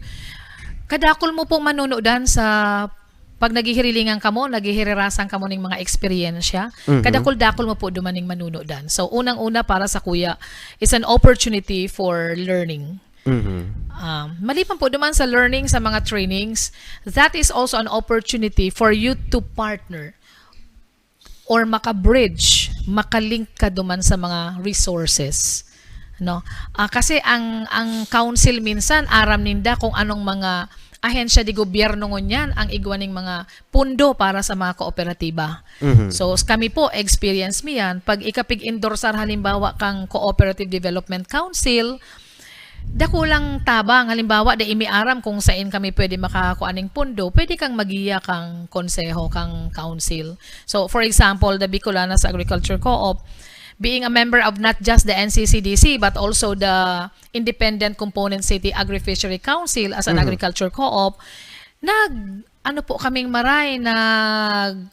Kadakol mo pong manunodan sa pag naghihirilingan kamo, naghihirirasan kamo ning mga eksperyensya, Mhm. kadakol-dakol mo po duman ning manunodan. So, unang-una para sa kuya, it's an opportunity for learning. Mhm. Um, maliban po duman sa learning sa mga trainings, that is also an opportunity for you to partner or maka-bridge, makalink ka duman sa mga resources. No? Ah, kasi ang ang council minsan aram ninda kung anong mga ahensya de gobyerno ngunyan ang igwa ning mga pundo para sa mga kooperatiba. Mhm. So, s- kami po, experience mi yan. Pag ikapig-endorsar halimbawa kang Cooperative Development Council, dakulang tabang. Halimbawa, dai mi aram kung sain kami pwede makakua ning pundo, pwede kang magiya kang konseho, kang council. So, for example, the Bicolana sa Agriculture Co-op, being a member of not just the N C C D C but also the Independent Component City Agri-Fishery Council as an Mhm. agriculture co-op, nag, ano po kaming maray, nag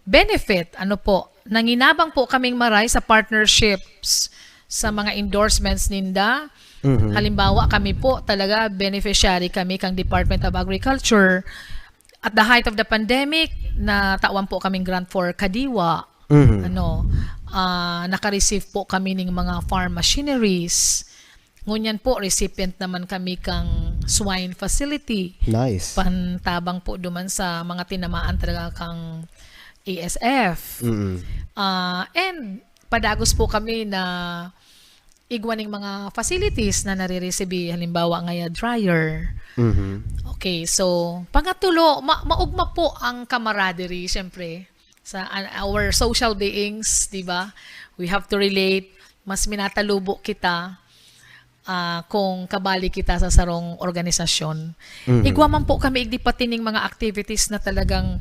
benefit, ano po, nanginabang po kaming maray sa partnerships, sa mga endorsements ninda. Mhm. Halimbawa, kami po talaga beneficiary kami kang Department of Agriculture. At the height of the pandemic, natawan po kaming grant for Kadiwa. Mhm. Ano, ah, naka-receive po kami ning mga farm machineries. Ngunyan po, recipient naman kami kang swine facility. Nice. Pantabang po duman sa mga tinamaan talaga kang A S F. Mm. Ah, and padagos po kami na igwa ning mga facilities na nare-receive, halimbawa ngaya dryer. Mhm. Okay, so, pangatulo, ma- maugma po ang camaraderie, syempre, sa an- our social beings, di ba? We have to relate, mas minatalubo kita ah, kung kabali kita sa sarong organisasyon. Mhm. Igwa man po kami igdi pati ning mga activities na talagang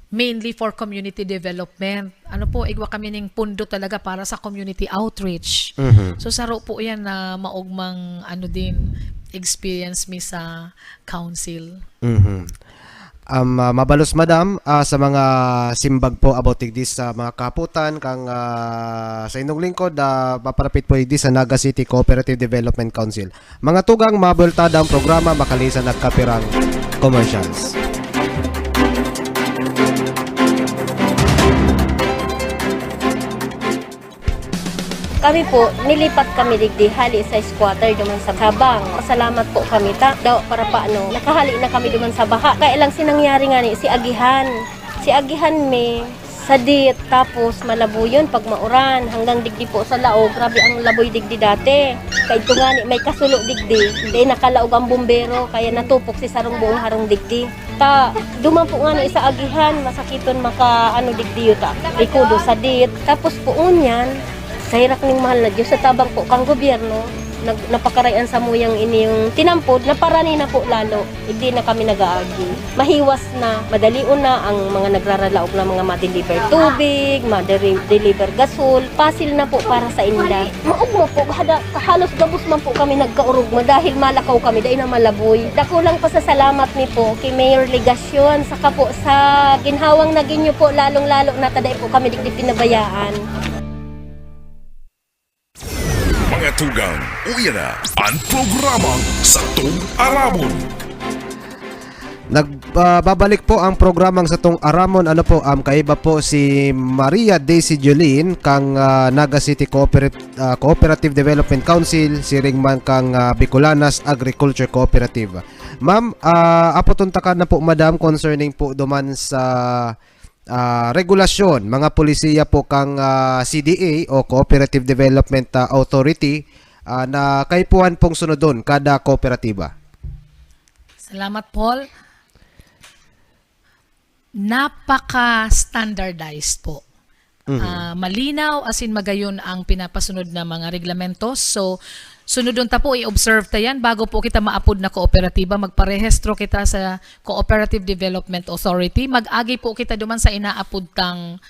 mainly for community development. Ano po, igwa kami ning pundo talaga para sa community outreach. Mhm. So, saro po yan na maugmang, ano din, experience mi sa council. Mhm. Um, ah, mabalos, madam, ah, sa mga simbag po about digdi sa mga kahapotan kang, ah, sa inyong lingkod, ah, maparapit po digdi sa Naga City Cooperative Development Council. Mga tugang, mabueltada ang programa makalisan nagkapirang commercials. Kami po, nilipat kami digdi hali sa squatter duman sa Sabang. Pasalamat po kami ta, daw para paano, nakahali na kami duman sa baha. Kaya lang sinangyari nga ni si Agihan. Si Agihan may sadit, tapos malabuyon pag mauran. Hanggang digdi po sa laog, grabe ang laboy digdi dati. Kaidto nga ni, may kasulo digdi, dahil nakalaog ang bumbero, kaya natupok si sarong buong harong digdi. Ta, duman po nga ni sa Agihan, masakiton maka, ano, digdi yuta. Ikudo sadit. Tapos po ngunyan, sa herak ning mahal na Diyos, sa tabang po kang gobyerno, nag-, napakarayan sa muyang ini yung tinampod, naparani na po lalo. Hindi na kami nag-aagi. Mahiwas na, madalion na ang mga nagraralaog na mga ma-deliver tubig, ma-deliver gasol. Pasil na po para sa inda. Maugma po, hada, halos gabos man po kami nagkaurugma dahil malakaw kami, dahil na malaboy. Dakulang pasasalamat mi po kay Mayor Legacion, saka po sa ginhawang nagin niyo po, lalong-lalo na ta dai po kami digdi pinabayaan. Mga tugang, uya na an programang Satong Aramon. Nagbabalik po ang programang Satong Aramon. Ano po, um, kaiba po si Maria Daisy Jolin kang ah, Naga City Cooperat- ah, Cooperative Development Council, siring man kang ah, Bicolanas Agriculture Cooperative. Ma'am, ah, apoton taka na po, madam, concerning po duman sa ah, regulasyon, mga polisiya po kang ah, C D A o Cooperative Development ah, Authority ah, na kaipuhan pong sunodon kada kooperatiba. Salamat, Paul. Napaka-standardized po. Ah, malinaw, asin magayon ang pinapasunod na mga reglamentos. So, sunodon ta po, i-observe ta yan bago po kita maapod na kooperatiba. Magparehistro kita sa Cooperative Development Authority. Mag-agi po kita duman sa inaapod tang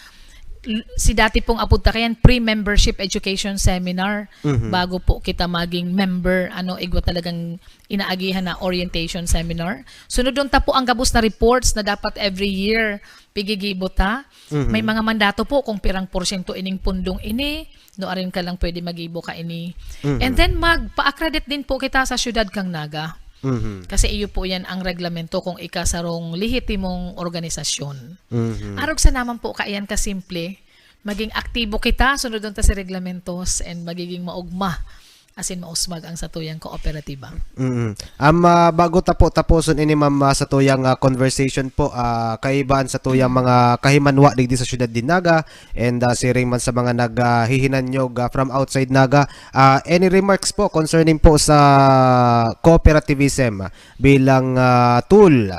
l- si dati pong apod ta kayan pre-membership education seminar bago po kita maging member, ano, igwa talagang inaagihan na orientation seminar. Sunodon ta po ang gabos na reports na dapat every year pigigibo ta. May mga mandato po kung pirang porsyento ining pundong ini, no, arin ka lang pwede magibo ka ini. And then magpa-accredit din po kita sa syudad kang Naga. Mhm. Kasi iyo po yan ang reglamento kung ika sarong lehitimong organisasyon. Mhm. Arog sa naman po kaiyan kasimple, maging aktibo kita, sunodon ta sa reglamentos, and magiging maugma asin mausmag ang satuyang kooperatiba. Mm. Am ah, bago ta po taposon ini, ma'am, ah, sa tuyang ah, conversation po, ah, kaiba an sa tuyang mga kahimanwa digdi sa siyudad din Naga and ah, siring man sa mga naghihinanyog ah, from outside Naga. Ah, any remarks po concerning po sa cooperativism bilang ah, tool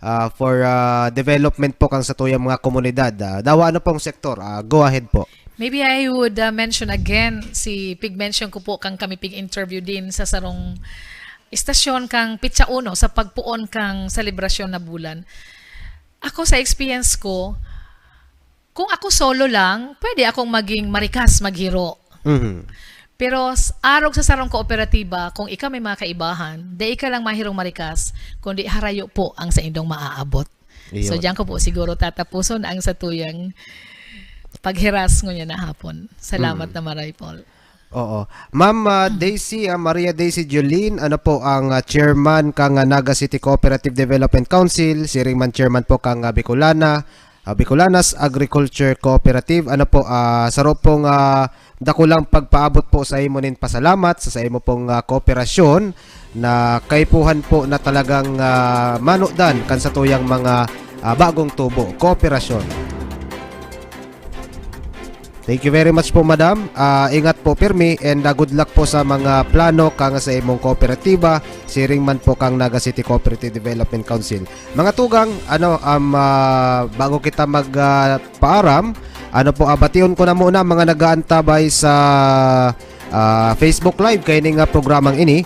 ah, for ah, development po kang sa tuyang mga komunidad? Ah, dawa ano pong sektor? Ah, go ahead po. Maybe I would uh, mention again, si pig-mention ko po kang kami pig-interview din sa sarong istasyon kang Pitsa Uno sa pagpuon kang selebrasyon na bulan. Ako sa experience ko, kung ako solo lang, pwede akong maging marikas maghiro. Mhm. Pero s- arog sa sarong kooperatiba, kung ika may mga kaibahan, di ika lang mahirong marikas, kundi harayo po ang sa indong maaabot. So, Iyon. Diyan ko po siguro tatapuson ang satuyang paghiras ngunyan na hapon. Salamat na maray, Paul. Oo. Ma'am ah, Daisy, ah, Maria Daisy Jolin, ano po ang ah, chairman kang ah, Naga City Cooperative Development Council, siring man chairman po kang ah, Bicolana, ah, Bicolanas Agriculture Cooperative. Ano po, ah, saro pong ah, dakulang pagpaabot po sa imo nin pasalamat sa, sa imo pong ah, kooperasyon na kaipuhan po na talagang ah, manudan kan satuyang mga ah, bagong tubo, kooperasyon. Thank you very much po, madam. Ah, ingat po pirmi and ah, good luck po sa mga plano kang sa imong kooperatiba, siring man po kang Naga City Cooperative Development Council. Mga tugang, ano, um, ah, bago kita mag ah, paaram, ano po, ah, bation ko na muna mga nag-aantabay sa ah, Facebook Live kaining ah, programang ini.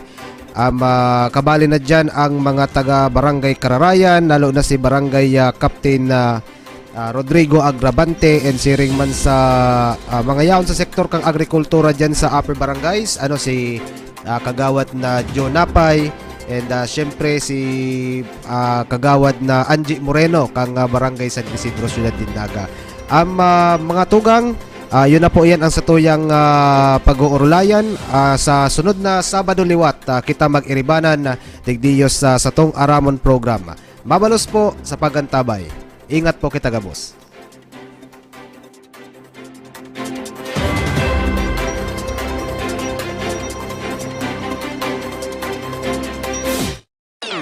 Um, ah, kabali na dyan ang mga taga Barangay Kararayan, lalo na si Barangay ah, Captain ah, ah, Rodrigo Agravante and siring man sa ah, mga yaon sa sektor kang agrikultura dyan sa Upper Barangays, ano, si ah, Kagawad na Joe Napay and ah, syempre si ah, Kagawad na Angie Moreno kang ah, Barangay San Isidro, Siyudad Dinaga. Ang ah, mga tugang, ah, yun na po yan ang satuyang ah, pag-uurulayan. Ah, sa sunod na Sabado liwat, ah, kita mag-iribanan ah, digdiyo sa satong Aramon Program. Mabalos po sa pagantabay. Ingat po kita gabos.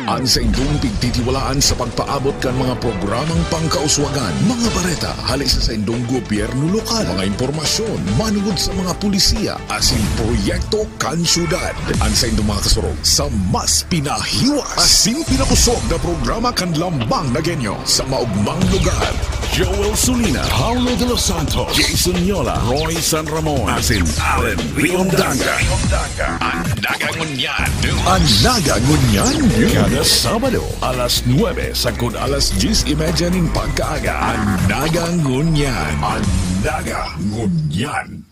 An saindong pigtitiwalaan sa pagpaabot kan mga programang pangkauswagan, mga bareta hali sa saindong gobyerno lokal, mga impormasyon manugod sa mga pulisiya asin proyekto kan syudad. An saindong mga kasurog sa mas pinahiwas asin pinakosog na programa kan Lambang na Genyo sa maogmang lugar. Joel Sulina, Paulo de los Santos, Jason Yola, Roy San Ramon, asin Allen Riondanga. An Naga Ngunyan. An Naga Ngunyan. Kada Sabado, alas nuebe sagkod alas dyes y media nin pagkaaga. An Naga Ngunyan. An Naga Ngunyan.